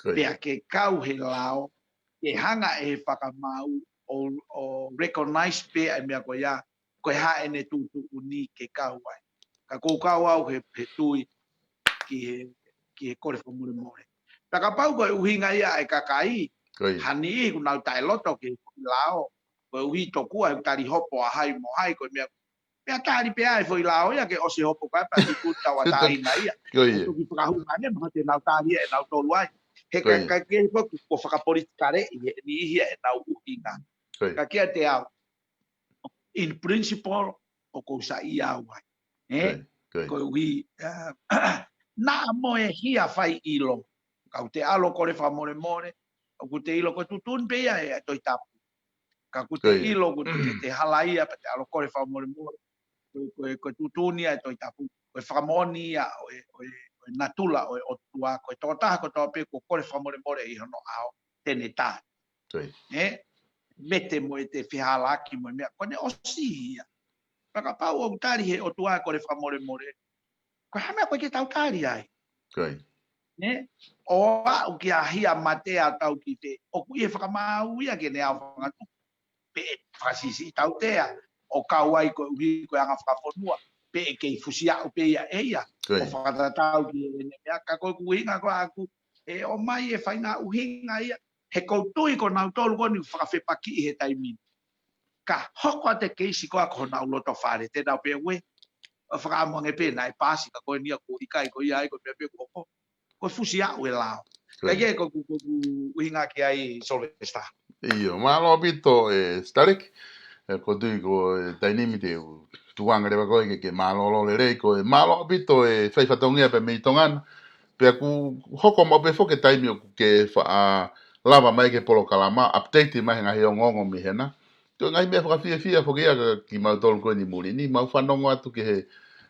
Ko ia. Pea ke kau he lao, ke hanga ʻe he fakamaau ʻo, ʻo recognize pē ʻa e meʻa ko ia, ko e hā ʻene tuʻutuʻuni ke kau ai. Ka ʻoku ou kau au he, he tui ki he, ki he kole fakamolemole. Pea kapau ko e ʻuhinga ia ʻa e kakai, Ko ia. ha niʻihi ʻoku nau taʻeloto ki he foʻi lao, koeʻuhi tokua ʻoku tali hopo ʻa hai mo hai ko e meʻa. Pea tali pē ʻa e foʻi lao ia ke ʻosi hopo ko ē pea tuku tauʻatāina ia. Ko ia. Toki fakahū ange, mahalo te nau tali ʻe nautolu ai. He Ko ka, ia. ka ke foki kuo fakapolitikaleʻi ʻe he niʻihi ia ʻenau ʻuhinga. Ko ia. Ka kiate au, in principle, ʻoku ou saiʻia au ai. Ē? Ko ia. Ko ia. Koeʻuhi, ā, naʻa mo e hia fai ʻilo. Ka ʻoku te ʻalu ʻo kole fakamolemole, ʻoku te ʻilo ko e tuʻutuʻuni pē ia ʻa e Tohi Tapu. Ka ʻoku te Ko ia. ʻilo ʻoku te, te hala ia pea te ʻalu ʻo kole fakamolemole. Ko e, ko e, ko e tuʻutuʻuni ia ʻa e Tohi Tapu. Ko e fakamoʻoni ia ʻo e, ʻo e, ʻo e natula ʻo e ʻOtua. Ko e tokotaha kotoa pē kuo kole fakamolemole ʻi hono ʻao, te ne tali. Ko ia. Ē? Mete mo ʻete fehālaaki mo e meʻa. Ko ʻene ʻosi ia. Pea kapau ʻoku tali he ʻOtua e kole fakamolemole, ko e hā e meʻa ʻoku ʻikai ke tau tali ai? Ko ia. Nē? ʻO aʻu ki ha hia mate ʻa tautolu ki he, ʻoku ʻi he fakamaau ia ke ne aofangatuku. Pe fakasiʻisiʻi tautea, ʻo kau ai koeʻuhi ko e anga fakafonua. Pe ʻe kei fusi aʻu pē ia ʻe ia. Ko ʻO ia. fakatatau ki heʻene meʻa, ka ko ʻeku ʻuhinga ko ē ʻaʻaku, ʻe ʻomai e faʻahinga ʻuhinga ia. He ʻoku ou tui ko nautolu ko eni ʻoku fakafepakiʻi he taimi ni. Ka hoko atu e keisi ko ē ko honau loto fale, te nau pehē ʻoku ʻi ai e fakaʻamu ange pē naʻe paasi ka ko eni ia ʻoku ʻikai ko ia ai ko e meʻa pē ʻoku hoko. Ko e fusi aʻu e lao. Ko ia. Ka ia ko ʻeku, ko ʻeku ʻuhinga ki ai Sylvester. ʻIo, mālō ʻaupito ē Sitaleki. He ko tui ko e taimi ni te u tuanga leva ko e ke, ke mālōlō lelei ko e mālō ʻaupito e fai fatongia pē mei Tonga na. Pea ʻoku hoko maʻu pē foki e taimi ʻoku ke faʻa lava mai ki he polokalama, update mai he ngaahi ongoongo mei hena. Ko e ngaahi meʻa fakafiefia foki ia kiate kimautolu ko eni muli ni, mau fanongo atu ki he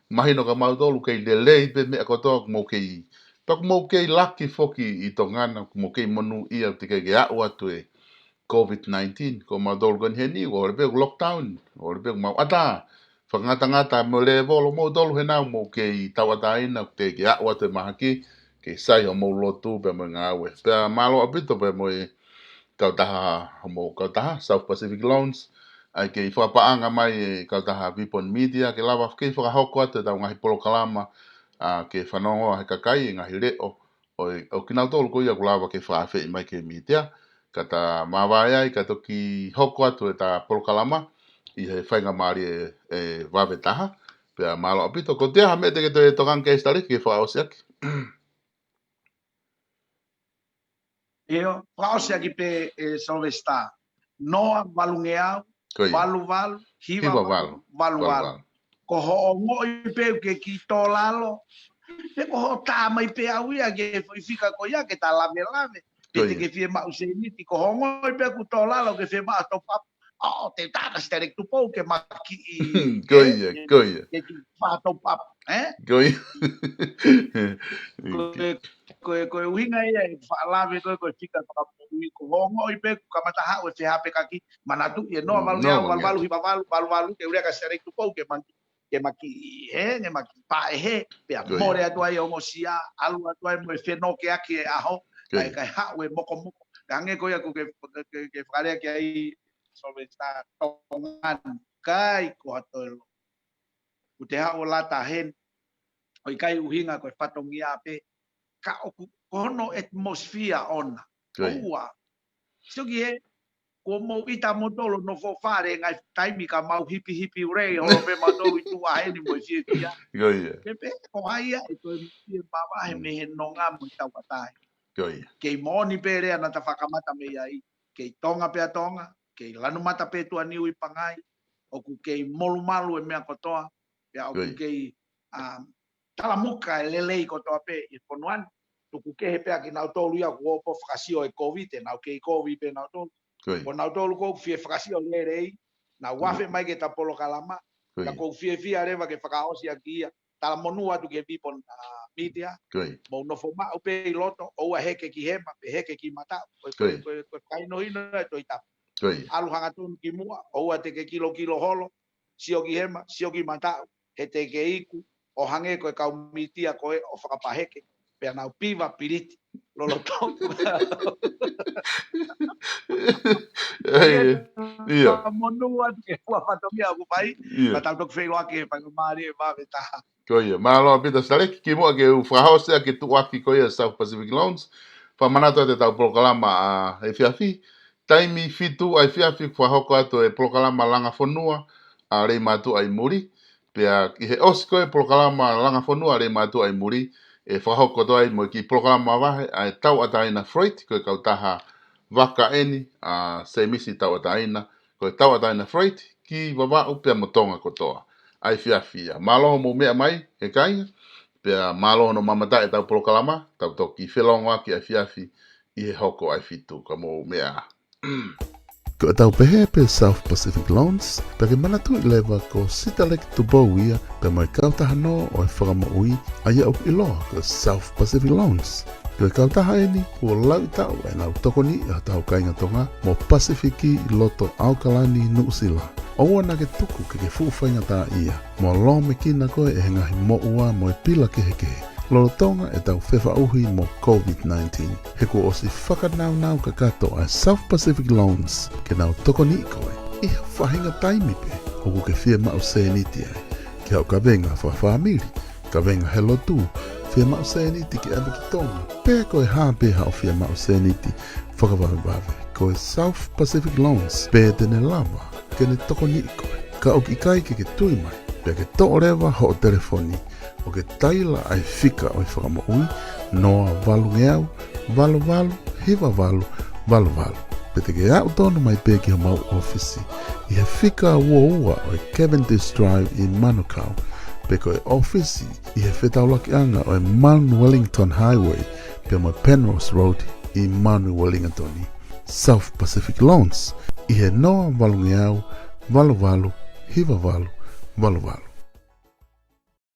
mahino kia mautolu ʻoku kei lelei pē meʻa kotoa ʻoku mou kei. Pea ʻoku mou kei laki foki ʻi Tonga na, ʻoku mou kei monūʻia ʻoku teʻeki ke aʻu atu e COVID nineteen, ko mautolu ko eni heni, ʻoku ʻohole pē ʻoku lockdown, ʻohole pē ʻoku mau ʻatā. Fakangatangata mo e lēvolo, mautolu hena ʻoku mou kei tauʻatāina, ʻoku teʻeki ke aʻu atu e mahaki, ke sai hoʻomou lotu pea mo e ngāue. Pea mālō ʻaupito pea mo e kautaha, hoʻomou kautaha, South Pacific Loans, ʻa e kei fakapaʻanga mai e kautaha Vipon Media, ke lava kei fakahoko atu ʻetau ngaahi polokalama, ʻa, ke fanongo ai e kakai, e ngaahi leʻo, ʻo e, ʻo kinautolu ko ia ʻoku lava ke fakaafeʻi mai ki he mītia, ka ta māvae ai, ka toki hoko atu ʻeta polokalama, ʻi he faingamālie ʻe, ʻe vave taha, pea mālō ʻaupito, ko e hā ha meʻa te ke toe tokanga ki ai Sitaleki ke fakaʻosi ʻaki. ʻIo, fakaʻosi ʻaki pē ʻe Sylvester. Noa valungeau, Ko ia. valu valu, hiva Hiva valu, valu, valu valu valu. valu. Ko hoʻo ongoʻi pē ʻoku ke kiʻi tō lalo. Pe ko hoʻo tā mai pē ʻau ia ki he foʻi fika ko ia ke ta lavelave. Pe Ko te ia. ke fiemaʻu sēniti. Ko hoʻo ongoʻi pē ʻoku tō lalo ke fiemaʻu top up. ʻO, te tā ka Sitaleki Tupou ke makiʻi. Ko ia, ko ia. Ke kiʻi faʻa top up, ē? Ko ia. Ko e, ko e, ko e ʻuhinga ia e faʻa lave ko e, ko e fika fakamoʻui ko hoʻo ongoʻi pē ʻoku kamata haʻu e fehāpekaki, manatuʻi e noa Mm, valu noa ngeau, valu valu ngeau. hiva valu, valu valu, ke u lea kia Sitaleki Tupou ke maki, ke makiʻi hē, ke makiʻi paʻehē, pea Ko ia. mole atu ai e ongosia, ʻalu atu ai mo e fenokeaki e ʻaho, Ko kae, ia. kae haʻu e mokomoko. Ka hangē ko ia ʻoku ke, ke, ke fakalea ki ai Sylvester, Tonga ni, ʻikai ko ha toe lotu. ʻOku te haʻu ʻo lata heni, ʻoku ʻikai ʻuhinga ko e fatongia pē, ka ʻoku ko hono atmosphere ʻona. Ko ia. ʻOua. Sio ki he, kuo mou ʻita mautolu ʻo nofo fale ngaahi taimi ka mau hipihipi ulei, holo pē mautolu ʻi tuʻa heni mo e fiefia. Ko ia. Ke pē, ko hai ia ʻe toe fie mavahe Mm. mei he nonga mo e tauʻatāina. Ko ia. Kei moʻoni pē lea naʻa ta fakamata mei ai, kei Tonga pē ʻa Tonga, kei lanu mata pē Tuʻaniu ʻi Pangai, ʻoku kei molumalu e meʻa kotoa, pea ʻoku Ko ia. kei, um, talamuka e lelei kotoa pē ʻi he fonua ni. Tuku kehe pē ʻa kinautolu ia kuo ʻosi fakasio e COVID, ʻenau kei COVID pē nautolu. Ko ia. Ko nautolu ʻoku fie fakasio lelei, naʻa nau afe mai ki heʻeta polokalama, Ko ka ia. ʻoku ou fiefia leva ke fakaʻosi ʻaki ia, talamonū atu ki he Vipon, ʻa, Media, Ko ia. mou nofo maʻu pē ʻi loto, ʻoua heke ki hema, pe heke ki mataʻu, ko e, Ko ko e, ia. ko e, ko e fakahinohino e Tohi Tapu. Ko ia. ʻAlu hangatonu ki muʻa, ʻoua te ke kilokilo holo, sio ki hema, sio ki mataʻu, he te ke iku, ʻo hangē ko e kau mītia ko ē ʻo fakapaheke, pea nau piva piliti, lolotonga. ʻIo, ʻio. Ka monū atu ki he fua fatongia ʻoku fai, Ia. ka tau toki feʻiloaki he faingamālie ʻe vave taha. Ko ia, mālō ʻaupito Sitaleki, kimuʻa ke u fakahoko ʻa e tuʻuaki ko ia South Pacific Loans, fakamanatu atu ʻetau polokalama ʻa e efiafi, taimi fitu ʻa e efiafi ʻoku fakahoko atu e polokalama Langa Fonua ʻa Leimātuʻa ʻi muli, pea ʻi he ʻosi ko e polokalama Langa Fonua ʻa Leimātuʻa ʻi muli, ʻe fakahoko atu ai mo e kiʻi polokalama vahe ʻa e Tauʻatāina Freight, ko e kautaha vaka eni ʻa Semisi Tauʻatāina, ko e Tauʻatāina Freight, ki Vavaʻu pea mo Tonga kotoa. ʻA e efiafi ia. Mālō hoʻomou meʻa mai, he kāinga, pea mālō hono mamata ʻetau polokalama, tau toki felongoaki ʻa e efiafi ʻi he hoko ʻa e fitu ka mou meʻa. Ko ʻetau pehē pē South Pacific Loans, pea ke manatuʻi leva ko Sitaleki Tupou ia, pea mo e kautaha nō ʻo e fakamoʻui, ʻa ia ʻoku ʻiloa ko South Pacific Loans. Ko e kautaha eni, kuo lauʻi taʻu ʻenau tokoniʻi ʻa hotau kāinga Tonga mo Pasifiki ʻi loto ʻAokalani, Nuʻusila. ʻOua naʻa ke tuku ke ke fuʻu faingataʻaʻia, mo lōmekina koe ʻe he ngaahi moʻua mo e pila kehekehe lolotonga ʻetau fefaʻuhi mo COVID nineteen. He kuo ʻosi fakanaunau kakato ʻa e South Pacific Loans ke nau tokoniʻi koe ʻi ha faʻahinga taimi pē ʻoku ke fiemaʻu sēniti ai, ki haʻo kavenga fakafāmili, kavenga he lotu, fiemaʻu sēniti ke ʻave ki Tonga, pe ko e hā pē haʻo fiemaʻu sēniti fakavavevave, ko e South Pacific Loans pē te ne lava ke ne tokoniʻi koe. Ka ʻoku ʻikai ke ke tui mai, pea ke toʻo leva hoʻo telefoni ʻo ke taila ʻa e fika ʻo e fakamoʻui, noa valu ngeau, valu valu, hiva valu, valu valu. Pe te ke aʻu tonu mai pē ki homau ʻōfisi ʻi he fika uaua ʻo e Cavendish Drive ʻi Manukau, pe ko e ʻōfisi ʻi he fetaulakiʻanga ʻo e Manu Wellington Highway pea mo e Penrose Road ʻi Manu, Wellington, South Pacific Loans ʻi he noa valu ngeau valu valu hiva valu valu.